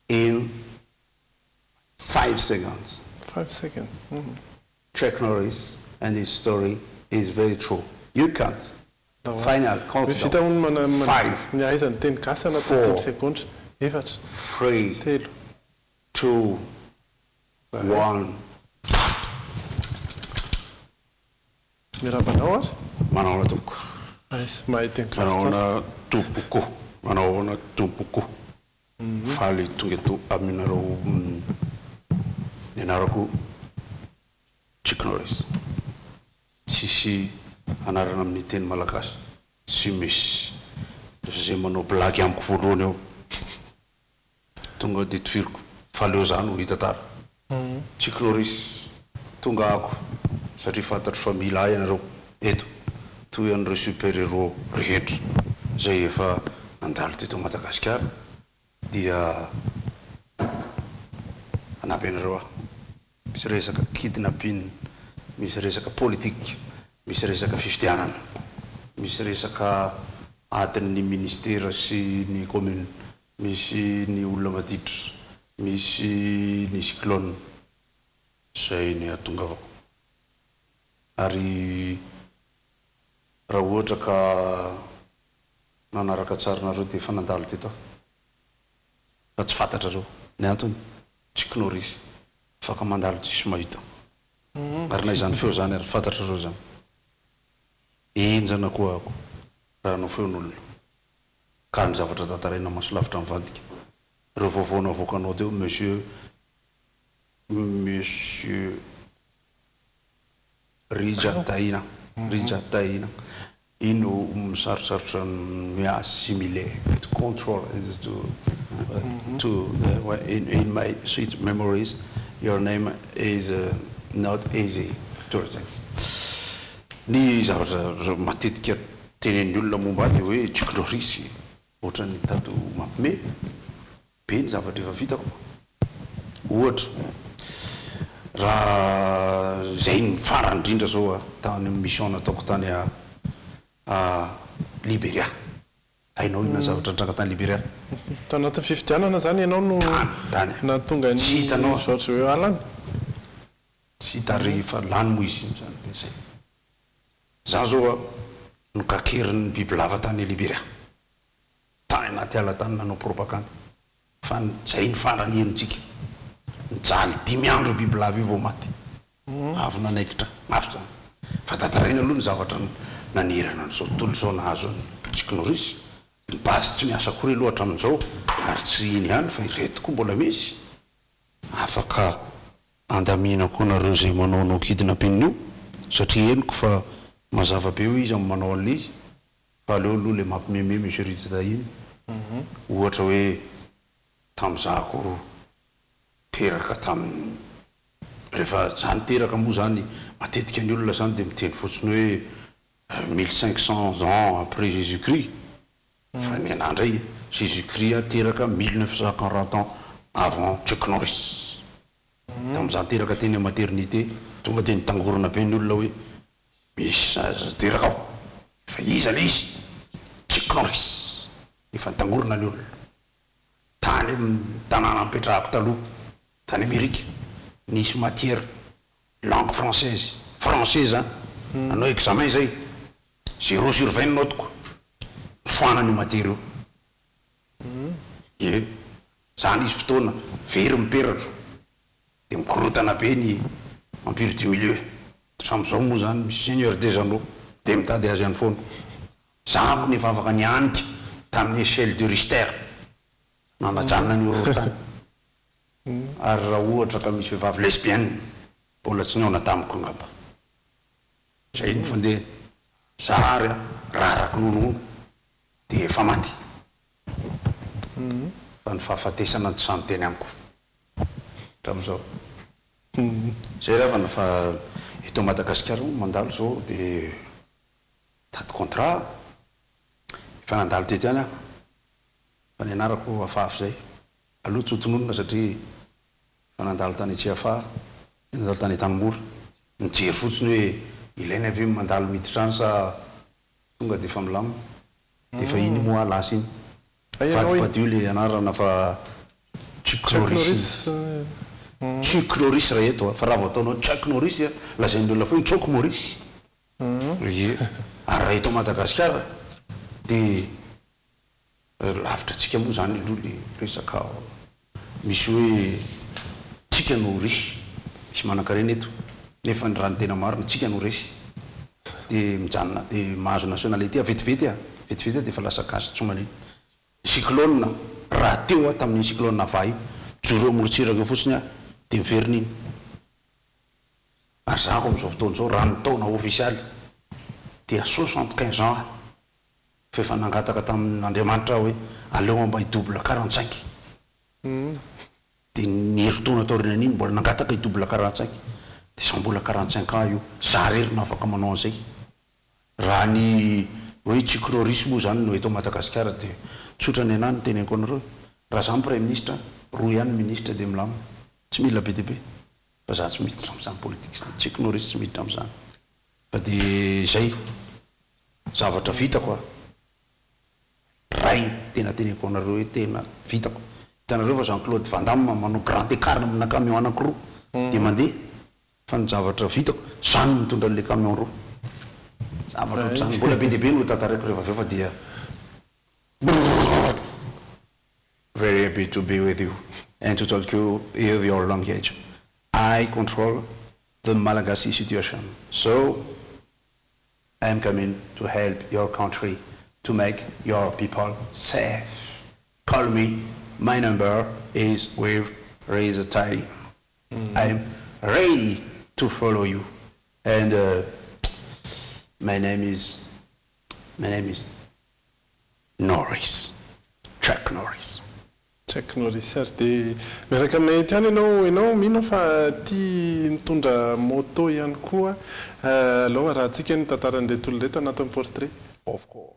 in 5 seconds. 5 seconds. Chuck Norris and his story is very true. You can't. Final Hoe vita countdown. hono mana mana 5, ny ahaizany teny gasy anatin'ny 4, dimy segondra. Efatra. 3, Telo. 2, 1. Miarahaba anao ary. Manao ahoana tompoko. Aiza, mahay teny gasy Manao tsara. ahoana tompoko. Manao ahoana tompoko. Faly tonga eto aminareo ny anarako Chuck Norris. Tsisy anarana amin'ny teny malagasy. Tsy misy. Zay manao blague amiko voalohany eo. Tonga dia tifiriko. Fa aleo za no hitantara. Chuck Norris, tonga ako satria fantatro fa mila ahy ianareo eto, toy an'ireo super héros rehetra izay efa nandalo teto Madagasikara dia hanampy anareo aho. Misy resaka kidnapping, misy resaka politique, misy resaka fifidianana, misy resaka adin'ny ministera sy ny commune, misy ny olona maditra, misy ny cyclone. Izay ny ahatongavako. Ary raha ohatra ka nanaraka tsara anareo dia efa nandalo teto aho. Fa tsy fantatrareo ny antony, tsy knorris afaka mandalo tsisy mahita. Ary na izany feo izany ary fantatrareo izany. Henjana koa ako raha hanao feon'olona. Ka ny zavatra tantaraina maso lavitra mivadika. Ireo vaovao navoakanao teo monsieur monsieur Rija Tahina Rija Tahina iny no sarotsarotra ny mi-assimiler to control is to to in in my sweet memories your name is not easy to retain. Ny zavatra matetika tenenin'ny olona momba ahy dia hoe Chuck Norris ohatran'ny mitady ho mampime. Be ny zavatra efa vitako. Ohatra, raha izay ny farany indrindra izao a, tany amin'ny mission nataoko tany a Liberia. Hainao inona ny zavatra nitranga tany Liberia? Tao anatin'ny fifidianana izany ianao no Tany, tany. nahatonga an'i Tsy hitanao a. George Weah lany? Tsy hita ary efa lany moa izy iny izany dia izay. Izaho izao a, nokakerin'ny bibilava tany Liberia. Tany anaty ala tany nanao propagande fa zay ny farany henontsika. Nijaly dimy andro io bibilava io vao maty. Avy nanaikitra mafy zany. Fa tantaraina aloha ny zavatra nanerana an'izao tontolo izao nahazo an'i Chuck Norris. Ny base tsy miasa akory aloha hatramin'izao ary tsy iny ihany fa ireto koa mbola misy. Afaka andamina koa nareo izay manaonao kidnapping io satria henoko fa mazava be hoe iza no manao an'ilay izy fa aleo aloha ilay mampimeme Monsieur Rijita iny ohatra hoe tamin'zako teraka tamin'ny rehefa za niteraka moa zany matetika ny olona zany dia miteny fotsiny hoe 1500 ans après Jésus Christ fa ny anah ndray Jésus Christ teraka 1940 ans avant Chuck Norris tamin'izaho teraka teny maternité tonga dia nitangorona be ny olona hoe misy zaza teraka ao fa iza le izy Chuck Norris efa nitangorona ny olona tany amin'ny tanàna nipetrahako taloha tany Amerika nisy matière langue française, français zany, nanao examen zay, zéro sur vingt ny notiko, nofoanana io matière io, ie, za nisy fotoana very ny peratra, de mikorotana be ny empire du milieu, hatramizao moa zany misy seigneur des anneaux de mitady azy any foana, za ankony efa afaka nianika tamin'ny echelle de Richter, nanajanona ny horohorontany. Ary raha ohatra ka misy vehivavy lesbienne mbola tsy nihaona tamiko angamba. Zay ny fandehany. Za ary a, rarako nonono dia efa maty. Fa ny fahafatesana no tsy sahy miteny amiko hatramin'izao. Zay ry havana fa eto Madagasikara moa mandalo izao dia mitady contrat. Efa nandalo teto ihany aho fa ny anarako hafahafa izay. Aleo tsy ho tononina satria efa nandalo tany Tsiafahy, nandalo tany Antanimora. Mijery fotsiny hoe ilaina ve ny mandalo miditra any sa tonga dia efa milamina. Dia efa iny moa lasa iny. Vadibadiho ilay anarana fa Chuck Norris iny. Chuck Norris raha eto a! Fa raha vao ataonao Chuck Norris lazain'ny olona foana hoe Choc Maurice. Ie. Ary raha eto Madagasikara dia. Lavitra antsika moa zany aloha le resaka misy hoe tsika no riche, misy manankarena eto nefa ny raha ny tena marina tsika no resy de mijanona de mahazo nationalité aho vetivety ah, vetivety aho de efa lasa gasy tsy manino. Ny cyclone raha teo aho tamin'iny cyclone Ava iny, mijoro eo amorontsiraka eo fotsiny aho de miverina iny. Ary za ko amin'izao fotoana izao raha ny taona ofisialy dia 75 ans aho. Fa efa nangataka tamin Andriamanitra aho hoe aleo aho mba hi double 45. Dia ny herintaona taorianan'iny mbola nangataka hi double 45. Dia za mbola 45 ans io, za irery no afaka manao an'izay. Raha ny hoe Chuck Norris moa izany no eto Madagasikara dia tsotra ny anah no teneniko anareo e. Raha za no praiminisitra, roa ihany ny minisitra dia milamina. Tsy mila be dia be. Fa za tsy miditra amin'izany politika izany. Chuck Norris tsy miditra amin'izany. Fa dia izay. Zavatra vitako a! Rainy, tena teneniko anareo hoe tena vitako. Hitanareo fa Jean Claude Van Damme manao grand écart amina camion anankiroa dia mandeha fa ny zavatra vitako, za no mitondra an'ilay camion roa. Zavatra ohatr'izany. Mbola be dia be no ho tantaraiko rehefa avy eo fa dia brrrr. Very happy to be with you and to talk you your language. I control the Malagasy situation. So I am coming to help your country to make your people safe. Call me, my number is with Rizatay. I am ready to follow you. And uh, my name is my name is Norris. Chuck Norris. Chuck Norris ary dia miaraka aminay eto ihany ianao, ianao mino aho fa tia mitondra moto ihany koa, aleo arahantsika ny tantaran'ireto olona ireto anatin'ny portrait. Of course.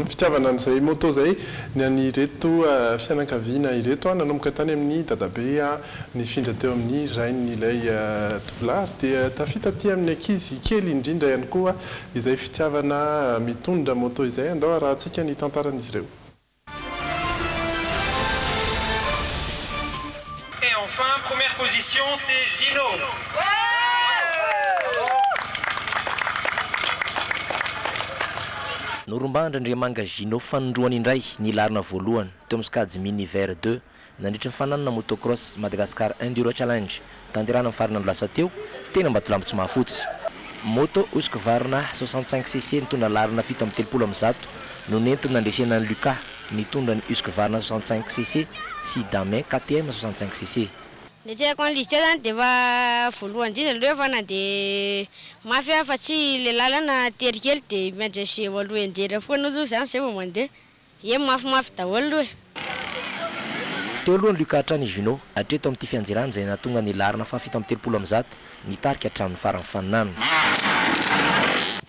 Fitiavana an'izay moto izay ny an'ireto fianakaviana ireto. Nanomboka tany amin'ny dadabe nifindra teo amin'ny rain'ilay tovolahy ary dia tafita aty amin'ny ankizy kely indrindra ihany koa izay fitiavana mitondra moto izay. Andao arahantsika ny tantaran'izy ireo. Et enfin, première position, c'est Gino. Norombahan-dRandriamanga Gino fanindroany indray ny laharana voalohany teo amin'ny sokajy Mini Vert deux. nandritry ny fananana Motocross Madagascar Enduro Challenge tanterahina ny faran'ny andro lasa teo teny Ambatolampy Tsimahafotsy. Moto Husqvarna 65 cc nitondra laharana 137 no nentiny nandresena an'i Lucas nitondra ny Husqvarna 65 cc sy Damien KTM 65 cc. Niatrehako an'ilay izy teo zany dia efa voalohany indrindra aloha efa nandeha mafy aho fa tsy ilay lalana tery kely dia miandry an'izay eo aloha hianjera foana aloha zany zay vao mandeha. Ie mafimafy daholo aloha e. Teo alohan'i Luca hatrany i Junot, hatreto amin'ity fianjerana izay nahatonga ny laharana faha-137 nitarika hatramin'ny faran'ny faninana.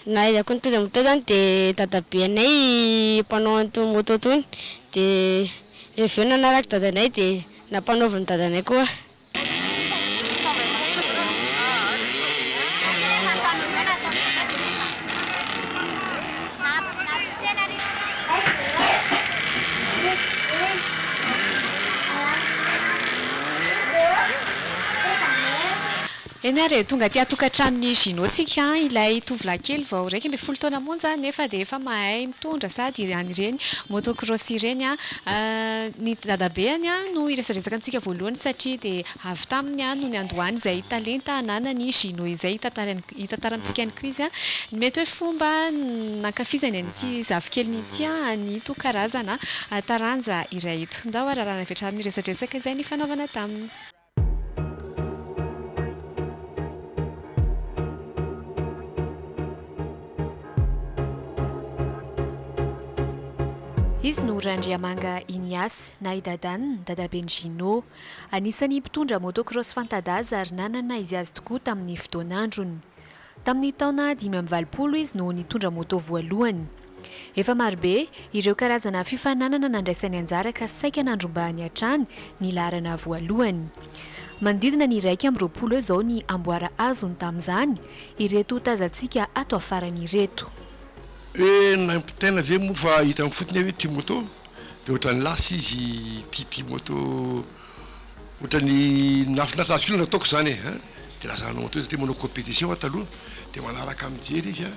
Nahaizako nitondra moto zany dia dadabenay mpanao an'itony moto itony dia rehefa avy eo nanaraka dadanay dia nampanaovin'ny dadanay koa. Eny ary e, tonga aty an-tokantranon'i Gino tsika, ilay tovolahy kely vao 11 taona monja nefa dia efa mahay mitondra sady an'ireny motocross ireny. Ny dadabeany no hiresadresaka amintsika voalohany satria dia avy taminy no niandohany izay talenta ananan'i Gino izay. Hitantara amintsika ihany koa izy ny mety hoe fomba nankafizany an'ity zafikeliny ity an'ito karazana taranja iray ito. Ndao ary arahana avy hatrany ny resadresaka izay nifanaovana taminy. Izy no Randriamanga Ignace na i Dadan, dadaben'i Gino. Anisan'ny mpitondra motocross fanta-daza ary nanana izy azy tokoa tamin'ny fotoan'androny. Tamin'ny taona 85 izy no nitondra moto voalohany. Efa marobe ireo karazana fifaninanana nandraisany anjara ka saika nandrombahany hatrany ny laharana voalohany. Manodidina ny 21 eo izao ny amboara azony tamin'izany, ireto tazantsika ato afarany ireto. Hoe nampitaina ve moa fa hitany fotsiny hoe tia moto dia ohatran'ny lasa izy tia tia moto ohatran'ny nahafinaritra azy koa ny nataoko izany e an! dia lasa nanao moto izy satria manao compétition aho taloha dia manaraka mijery izy an!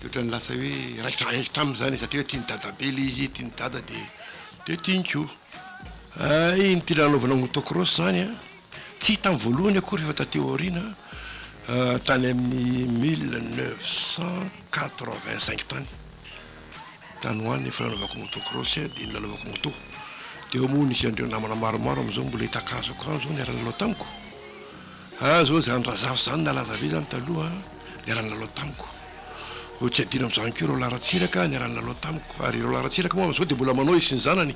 dia ohatran'ny lasa hoe raikitra raikitra aminy izany e satria hoe tian'i dadabe ilay izy, tian'i dada dia dia tiany koa. Hay ny tena nanaovana motocross izany an! Tsy tamin'ny voalohany akory fa taty aoriana tany amin'ny 1985 tany. Tany ho any efa nanaovako motocross dia nilalaovako moto. Dia eo moa nisy an'ireo namana maromaro amin'izao mbola hita kazako any izao niara-nilalao tamiko. Ah zao izany Razafy izany nalaza be izany taloha niara-nilalao tamiko. Ho tsy adino amin'izany koa Roland Ratsiraka niara-nilalao tamiko. Ary Roland Ratsiraka moa amin'izao dia mbola manao izy sy ny zanany.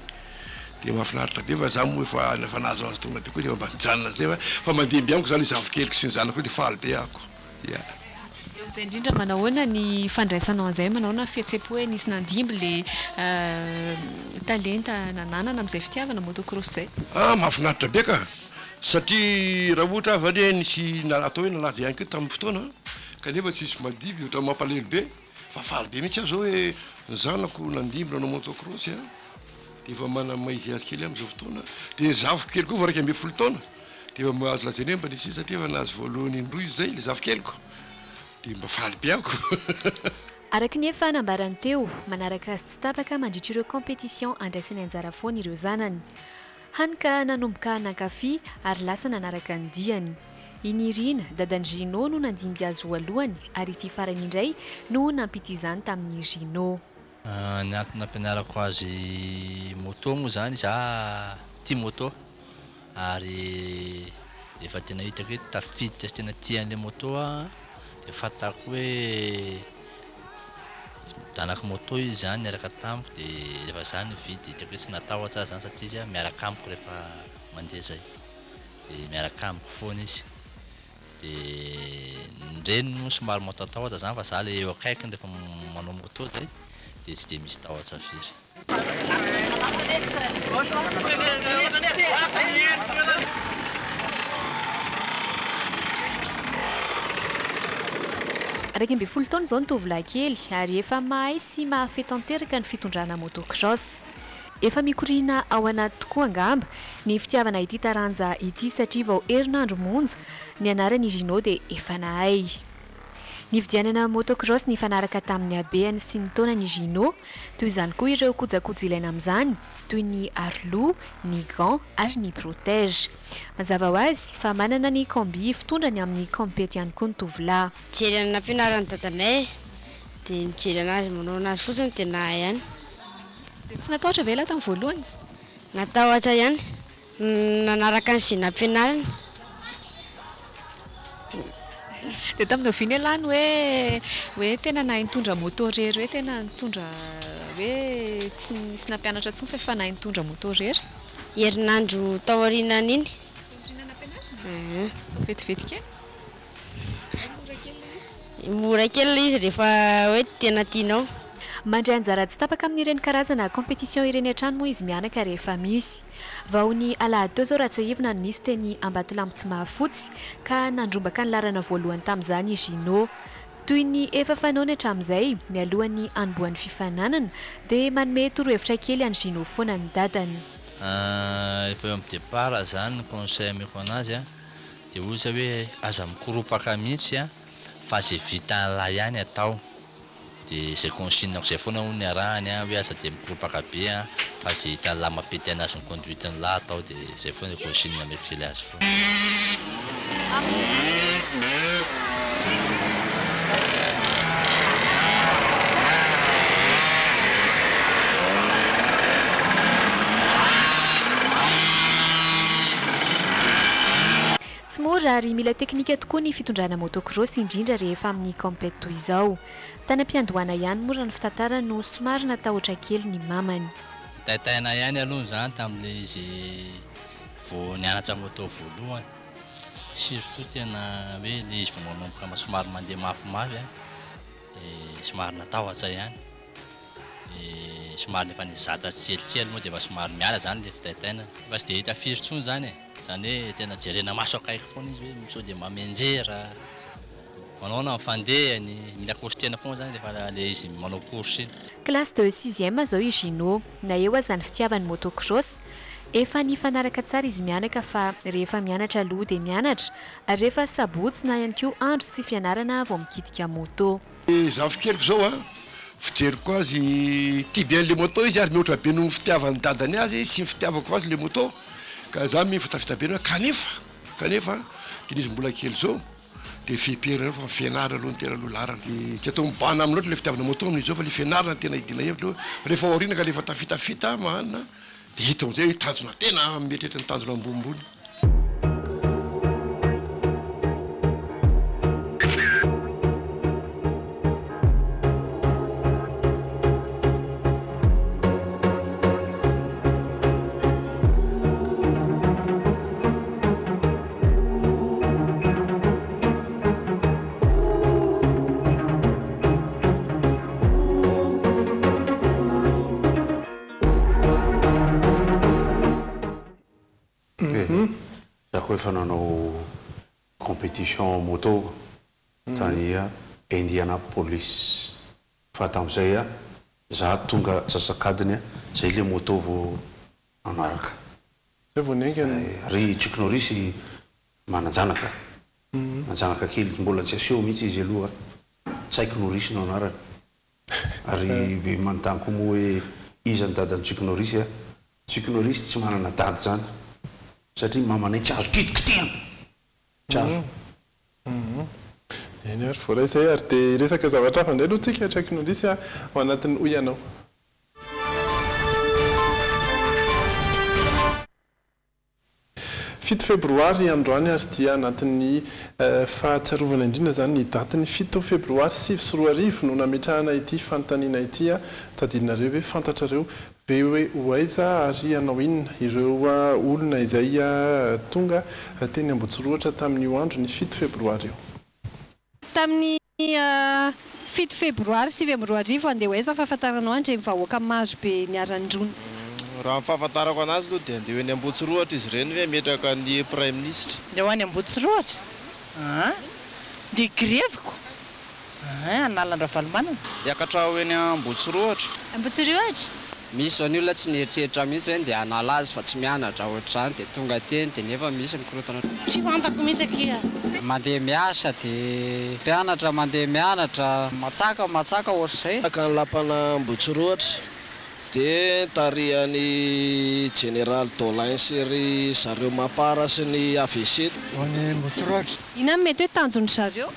Dia mahafinaritra be fa za moa efa efa nahazoazo taona be koa dia mba mijanona zay fa fa mandimby amiko zany io zafikeliko sy ny zanako io dia faly be aho ko. Ya. Eo amin'izay indrindra manahoana ny fandraisanao an'izay, manahoana ny fihetseham-po hoe nisy nandimby le talenta nananana amin'izay fitiavana motocross izay? Ah mahafinaritra be ka! Satria raha ohatra aho anie nisy atao hoe nalaza ihany koa tamin'ny fotoana kanefa tsisy mandimby ohatran'ny mampalahelo be fa faly be mihitsy aho zao hoe ny zanako nandimby nanao motocross a! Dia efa manamaizy azy kely amin'izao fotoana. Dia ny zafiko kely koa vao 11 taona dia efa mba azo lazaina hoe mba nisy satria efa nahazo voalohany indroa izy izay, ilay zafikeliko. Dia mba faly be aho ko. Araka ny efa nambarany teo, manaraka azy tsy tapaka mandritra ireo compétition andraisany anjara foana ireo zanany. Hany ka nanomboka nankafy ary lasa nanaraka ny diany. I Nirina, dadan'i Gino no nandimby azy voalohany ary ity farany indray no nampita izany tamin'i Gino. Ny antony nampianarako azy moto moa zany za tia moto ary efa tena hitako hoe tafiditra sy tena tia an'le moto aho de fantako hoe zanaky moto izy zany niaraka tamiko de rehefa za nividy hitako hoe tsy natahotra aho zany satria izy miaraka amiko rehefa mandeha zay de miaraka amiko foana izy. De ny reniny moa somary matahotahotra zany fa za le eo akaikiny rehefa manao moto zay de tsy de misy tahotra firy. 11 taona izao ny tovolahy kely ary efa mahay sy mahafehy tanteraka ny fitondrana motocross. Efa mikoriana ao anaty tokoa angamba ny fitiavana ity taranja ity satria vao herinandro monja nianarany i Gino dia efa nahay. Nividianana motocross nifanaraka tamin'ny habehany sy ny taonany i Gino. Toy izany koa ireo kojakoja ilaina amin'izany, toy ny aroloha, ny gants ary ny protège. Mazava ho azy fa manana ny combi fitondrany amin'ny compet ihany koa ny tovolahy. Mijery ny nampianaran'i dadanay dia mijery anazy manao anazy fotsiny dia nahay ihany. Dia tsy natahotra ve ialahy tamin'ny voalohany? Natahotra ihany. Nanaraka an'izay nampianarina. Dia tamin'ny oviana ialahy no hoe hoe tena nahay nitondra moto irery hoe tena nitondra hoe tsy nisy nampianatra intsony fa efa nahay nitondra moto irery? Herinandro taorianan'iny. Taoriana nampianarina? Vao vetivety kely? Mora kely ilay izy. Mora kely ilay izy rehefa hoe tena tianao. Mandray anjara tsy tapaka amin'ireny karazana compétition ireny hatrany moa izy mianaka rehefa misy. Vao ny alahady teo izao raha tsiahivina no nisy teny Ambatolampy Tsimahafotsy ka nandrombaka ny laharana voalohany tamin'izany i Gino. Toy ny efa fanaony hatramin'izay, mialohan'ny hanombohan'ny fifaninanana dia manome torohevitra kely an'i Gino foana ny dadany. Rehefa eo amin'ny départ izany ny conseil ameko anazy an, Dia hoy izy hoe aza mikoropaka mihitsy an, fa izay vitan'lah ihany atao. Dia izay consigne-ko izay foana hono ny arahany an, hoe aza dia mikoropaka be an, fa izay hitan'lah mampety anazy ny conduite-n'lah atao, dia izay foana ny consigne ameko kely azy foana. Tsy mora ary mila teknika tokoa ny fitondrana motocross indrindra rehefa amin'ny compet toy izao. Tany am-piandohana ihany moa raha ny fitantarany no somary natahotra kely ny mamany. Taitaina ihany aloha izany tamin'ilay izy vao nianatra moto voalohany. Surtout tena hoe ilay izy vao manomboka somary mandeha mafimafy dia somary natahotra ihany. Dia somary efa nizatra tsikelikely moa dia efa somary miala izany ilay fitaitainana. Efa tsy dia hita firy intsony izany e. Izany hoe tena jerena maso akaiky foana izy hoe sao dia mba mianjera, manao ahoana ny fandehany, mila kositehina foana izany rehefa ilay izy manao course iny. Classe de sixième izao i Gino. Na eo aza ny fitiavany motocross, efa nifanaraka tsara izy mianaka fa rehefa mianatra aloha dia mianatra, ary rehefa sabotsy na ihany koa andro tsy fianarana vao mikitika moto. Ny zafikeliko zao an, fijeriko azy tia be an'le moto izy ary mihoatra be noho ny fitiavan'ny dadany azy sy ny fitiavako azy le moto ka za mino fa tafita be kanefa kanefa tena izy mbola kely zao de feperana fa fianarana aloha no tena aloha laharana de tsy atao mibahana aminy loatra le fitiavana moto amin'izao fa le fianarana no tena idina hevitra aloha rehefa ao aoriana ka rehefa tafitafita mahanina Dia hita amin'izay hoe tanjona tena mieritreritra ny tanjona ambonimbony. Za koa efa nanao competition moto tany Indianapolis fa tamin'izay za tonga antsasak'adiny zay le moto vao nanaraka. Zay vao niainga ny. Ry Chuck Norris manan-janaka, manan-janaka kely mbola tsy aseho mihitsy izy aloha, Chuck Norris no anarany. Ary be manontany koa moa hoe iza ny dadan'i Chuck Norris a? Chuck Norris tsy manana dada izany satria mamanay tsy azo kitikitihana! Tsy azo. Eny ary, voaray izay ary dia hiresaka zavatra hafa indray aloha tsika Chuck Norris a, ao anatin'ny Hoy Ianao. Fito febroary androany ary dia anatin'ny fahatsiarovana indrindra izany ny datin'ny fito febroary 2009 no nametrahana ity fanontaniana ity. Tadidinareo ve, fantatrareo ve hoe ho aiza ary hanao inona ireo olona izay tonga teny Ambohitsirohitra tamin'io andro ny fito febroary io? Tamin'ny fito febroary 2009, andeha ho aiza ny fahafantaranao an'ireny vahoaka maro be niara-nirona? Raha ny fahafantarako anazy aloha dia andeha ho eny Ambohitsirohitra izy ireny hoe hametraka ny praiminisitra. Andeha ho any Ambohitsirohitra? Aa! Dia greviko? Aa! Hanala an-dRavalomanana? Hiakatra ho eny Ambohitsirohitra. Ambohitsirohitra? Misy izao ny olona tsy nieritreritra mihitsy hoe ndeha hanala azy fa tsy mianatra ohatr'izany dia tonga teny dia nefa misy mikorontana. Tsy fantako mihitsy akia. Mandeha miasa dia mpianatra mandeha mianatra. Matsaka matsaka ohatr'izay. Tahaka ny lapan'Ambohitsorohitra dia tarihan'i Jeneraly Dolin sy ry zareo Mapar sy ny avc. Ho any Ambohitsorohitra. Inona no mety hoe tanjon-dry zareo?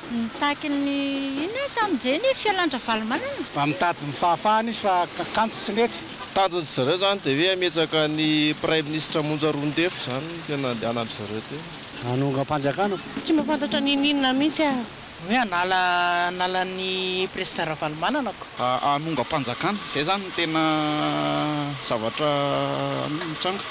Nitaky ny inona tamin-dreny fialan-dRavalomanana? Mba mitady ny fahafahana izy fa kanto tsy nety. Tanjon-dry zareo izany dia hoe hametraka ny Praiminisitra Monja Roindefo izany no tena andehanan-dry zareo teny. Hanongam-panjakana. Tsy mahafantatra n'inon'inona mihitsy aho. Hoe hanala hanala ny Président Ravalomanana ko. Hanongam-panjakana. Izay izany no tena zavatra mitranga.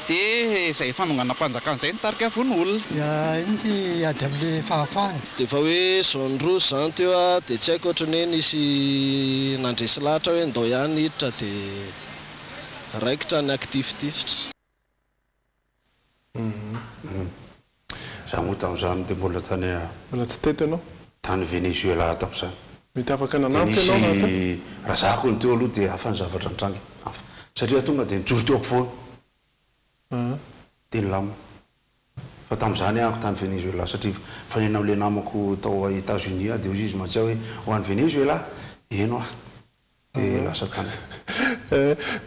Dia izay fanonganam-panjakana izay nitarika vono olona. Dia iny ity ady amin'ilay fahafahana. Dia efa hoe zone rouge izany teo a, dia tsy haiko ohatran'ny hoe nisy nandresy lahatra hoe ndao ihany hiditra dia raikitra ny akitifitifitra. Za moa tamin'izany dia mbola tany a. Mbola tsy teto ianao? Tany Venezuela tamin'izany. Mety afaka Dia nanampy ianao raha teo. nisy, raha za ko ny teo aloha dia hafa ny zavatra nitranga e, hafa. Satria tonga dia nijoro teo ampovoany. Dia nilamina. Fa tamin'izany aho tany Venezuela satria nifanena amin'ilay namako tao Etats Unis aho dia hoy izy mahatsiahy hoe ho any Venezuela? Eny hoa. Dia lasa tany.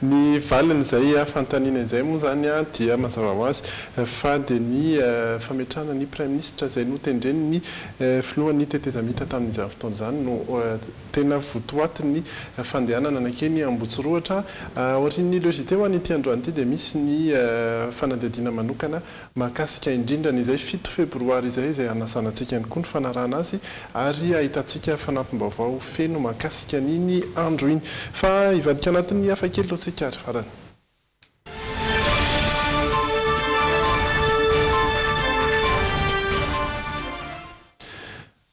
Ny valin'izay fanontaniana izay moa izany dia mazava ho azy fa dia ny fametrahana ny Praiminisitra izay notendren'ny filohan'ny tetezamita tamin'izany fotoana izany no tena votoatin'ny fandehanana nankeny Ambotsirohitra. Aorian'ny Le JT ho an'ity androany ity dia misy ny fanadihadiana manokana Mahakasika indrindra ny izay fito febroary izay izay hanasana antsika ihany koa ny fanarahana azy ary ahitantsika fanampim-baovao feno mahakasika an'iny andro iny. Fa hivadika anatin'ny hafa kely aloha tsika ary farany.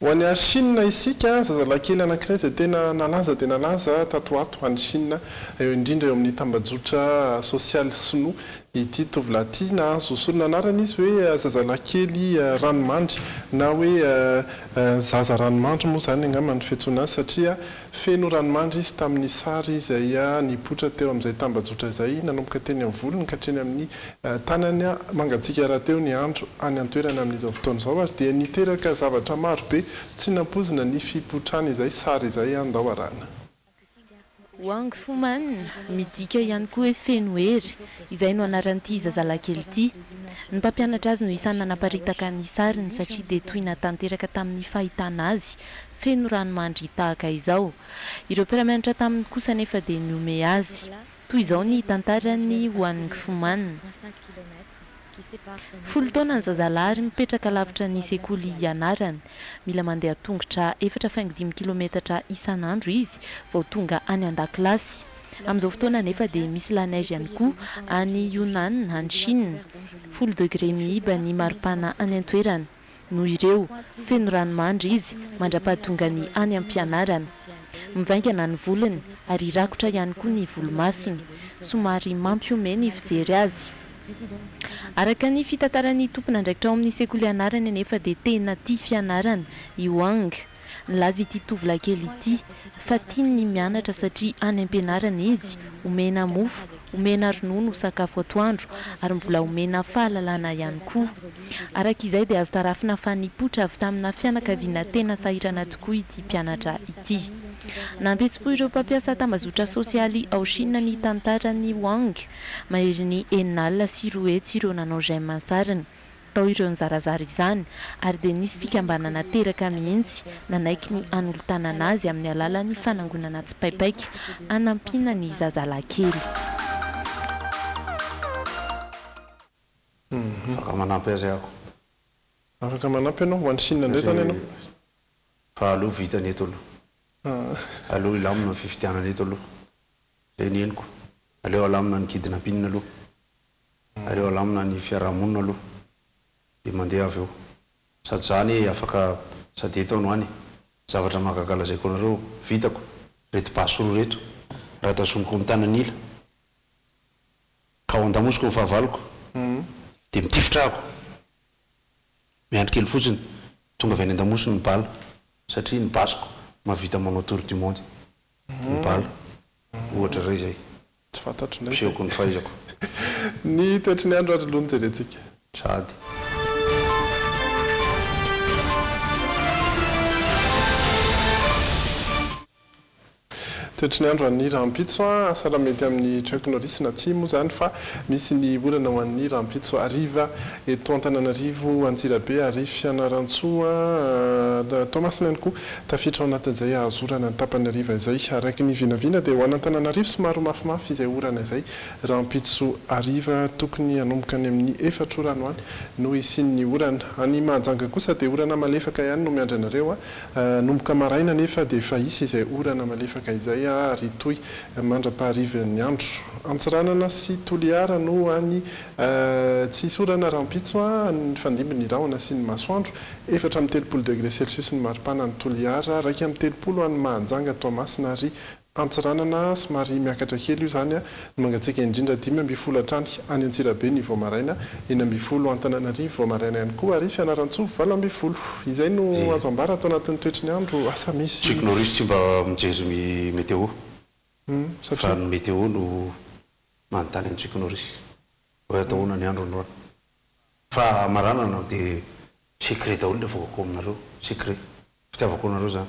Ho any Chine isika, zazalahy kely anankiray izay tena nalaza dia nalaza tato ho ato any Chine, eo indrindra eo amin'ny tambajotra sosialy sinoa ity tovolahy ity. Nahazo solon'anarana izy hoe zazalahy kely ranomandry na hoe zaza ranomandry moa izany angamba no fiantsoana azy satria Feno ranomandry izy tamin'ny sary izay nipoitra teo amin'izay tambajotra izay, nanomboka teny amin'ny volony ka hatreny amin'ny tanany. Mangatsiaka rahateo ny andro any an-toerana amin'izao fotoana izao ary dia niteraka zavatra maro be tsy nampoizina ny fipotran'izay sary izay. Andao arahina. Wang Fuman, midika ihany koa hoe feno hery, izay no anaran'ity zazalahy kely ity. Ny mpampianatra azy no isan'ny nanaparitaka ny sariny satria dia tohina tanteraka tamin'ny fahitana azy feno ranomandry tahaka izao. Ireo mpiara-mianatra taminy kosa anefa dia nihomehy azy. Toy izao ny tantaran'i Wang Fuman. Folo taona ny zazalahy ary mipetraka lavitra ny sekoly ianarany. Mila mandeha tongotra efatra faingo dimy kilometatra isan'andro izy vao tonga any an-dakilasy. Amin'izao fotoana anefa dia misy la neige ihany koa any Yunnan, any Chine. Folo degré miiba ny maripana any an-toerana. Noho ireo, feno ranomandry izy mandra-pahatongany any am-pianarana. Mivaingana ny volony ary rakotra ihany koa ny volomasony. Somary mampihomehy ny fijery azy. Araka ny fitantaran'ny tompon'andraikitra ao amin'ny sekoly ianarany anefa dia tena tia fianarana i Wang. Nilaza ity tovolahy kely ity fa tiany ny mianatra satria any am-pianarana izy, omena mofo, omena ronono ho sakafo atoandro ary mbola omena fahalalana ihany koa. Araka izay dia azo tarafina fa nipoitra avy tamina fianakaviana tena sahirana tokoa ity mpianatra ity. Nampihetsi-po ireo mpampiasa tambazotra sosialy ao Shina ny tantaran'i Wang. Maherin'ny 206 ireo nanao j'aime ny sariny. Tao ireo nizarazara izany ary dia nisy fikambanana teraka mihitsy nanaiky ny hanolo-tanana azy amin'ny alalan'ny fanangonana tsipaipaika hanampiana ny zazalahy kely. Afaka manampy azy aho. Afaka manampy ianao? Ho any Chine indray izany ianao? Fa aleo vita ny eto aloha. Aleo hilamina ny fifidianana eto aloha. Izay ny henoko. Aleo alamina ny kidnapping aloha. Aleo alamina ny fiarahamonina aloha dia mandeha avy eo. Sady za anie afaka sady eto no any. Zavatra mahagaga lazaiko anareo, vitako reto basy roa reto raha tazomiko amin'ny tanan'ila ka ao an-damosiko ny fahavaloko dia mitifitra ako. Miandry kely fotsiny, tonga avy any an-damosiny ny bala satria ny basiko mahavita manao tour du monde ny bala. Ohatra iray izay. Tsy fantatro indray izay. Ampisehoko ny fahaizako. Ny toetry ny andro ary aloha no jerentsika. Sady. Toetry ny andro an'ny rahampitso, asa raha mety amin'i Chuck Norris na tsia moa izany fa misy ny orana ho an'ny rahampitso hariva eto Antananarivo, Antsirabe ary Fianarantsoa, Toamasina ihany koa tafiditra ao anatin'izay hahazo orana ny tapany hariva izay. Araka ny vinavina dia ho an'Antananarivo somary ho mafimafy izay orana izay rahampitso hariva tokony hanomboka any amin'ny efatra ora any ho any no hisian'ny orana. Any Mahajanga kosa dia orana malefaka ihany no miandry anareo. Hanomboka maraina anefa dia efa hisy izay orana malefaka izay ary hitohy mandra-paharivan'ny andro. Antsiranana sy Toliara no any tsy hisy orana rahampitso, nifandimby ny rahona sy ny masoandro. 34 degré celsius ny maripana any Toliara, 31 any Mahajanga, Toamasina ary Antsiranana, somary miakatra kely io izany, ny mangatsiaka indrindra 15 hatrany any Antsirabe ny vao maraina, 16 Antananarivo vao maraina ihany koa ary Fianarantsoa 18. Izay no azo ambara ato anatin'ny toetry ny andro, asa misy. Chuck Norris tsy mba mijery ny météo fa ny météo no manontany an'i Chuck Norris hoe atao ahoana ny andro androany. Fa hamaranana dia secret daholo ny avoakako aminareo, secret, fitiavako anareo izany.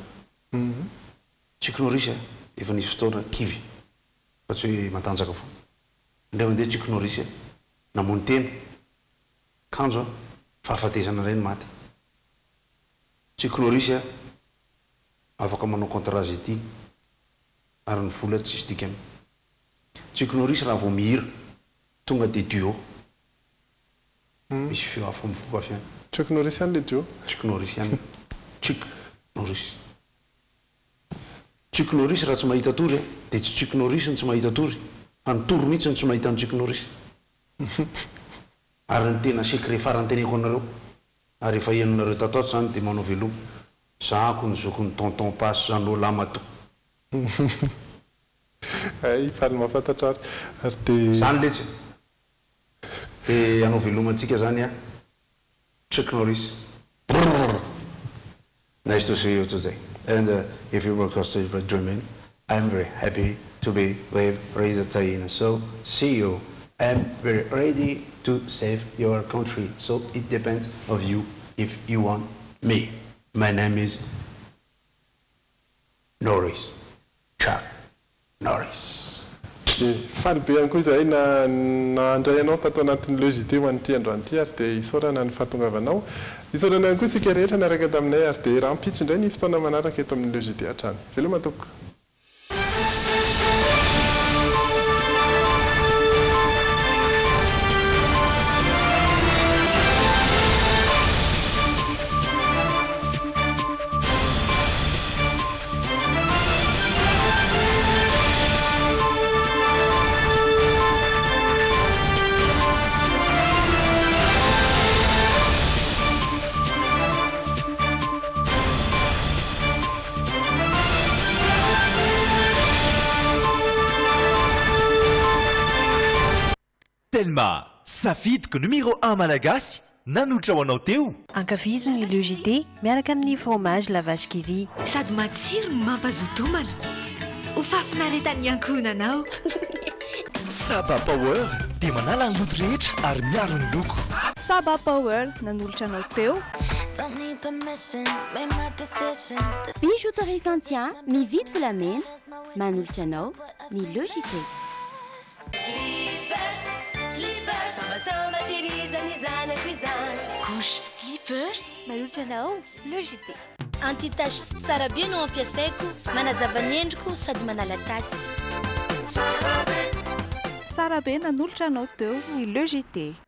Chuck Norris a, efa nisy fotoana kivy fa tsy hoe matanjaka foana. Indray mandeha Chuck Norris a, namono tena, kanjo a, fahafatesana indray no maty. Chuck Norris a, afaka manao contrat izay tiany, ary ny vola tsisy dikany. Chuck Norris raha vao mihira, tonga dia duo. Misy feo hafa mivoaka avy any. Chuck Norris ihany le duo. Chuck Norris ihany. Chuck Norris. Chuck Norris raha tsy mahita tory a, dia tsy Chuck Norris no tsy mahita tory fa ny tory mihitsy no tsy mahita an'i Chuck Norris. Ary ny tena secret farany teneko anareo, ary efa henonareo tato ato izany dia manao veloma, zahako ny zokin'i Tonton Pasy Jeannot Lamatoa. Hay, faly mahafantatra ary. Ary dia. Zany letsy e! Dia hanao veloma antsika zany a! Chuck Norris Brrrr Nice to see you today and if you broadcast it for German I'm very happy to be with Reza Tahina so see you I'm very ready to save your country so it depends of you if you want me my name is Norris Chuck Norris. Dia faly be ihany koa izahay na nandray anao tato anatin'ny Le JT ho an'ity androany ity ary dia isaorana ny fahatongavanao. Isaorana ihany koa isika rehetra niaraka taminay ary dia rahampitso indray ny fotoana manaraka eto amin'ny Le JT hatrany. Veloma tompoko. Telma, safidiko numéro un malagasy nanolotra ho anao teo. Ankafizo ny Le JT miaraka amin'ny fromage La Vache qui rit. Sady matsiro no mampazoto homana. Ho fahafinaretan'ny ankohonanao. Saba Power dia manala ny loto rehetra ary miaro ny loko. Saba Power nanolotra anao teo. Bijouterie Santia mividy volamena manolotra anao ny Le JT. Slippers, slippers, sambatsambatry ery izany zanako izany. Couche slippers. Manolotra anao Le JT. Anti tache tsara be no ampiasaiko, manazava ny endriko sady manala tasy. Tsara be nanolotra anao teo ny Le JT.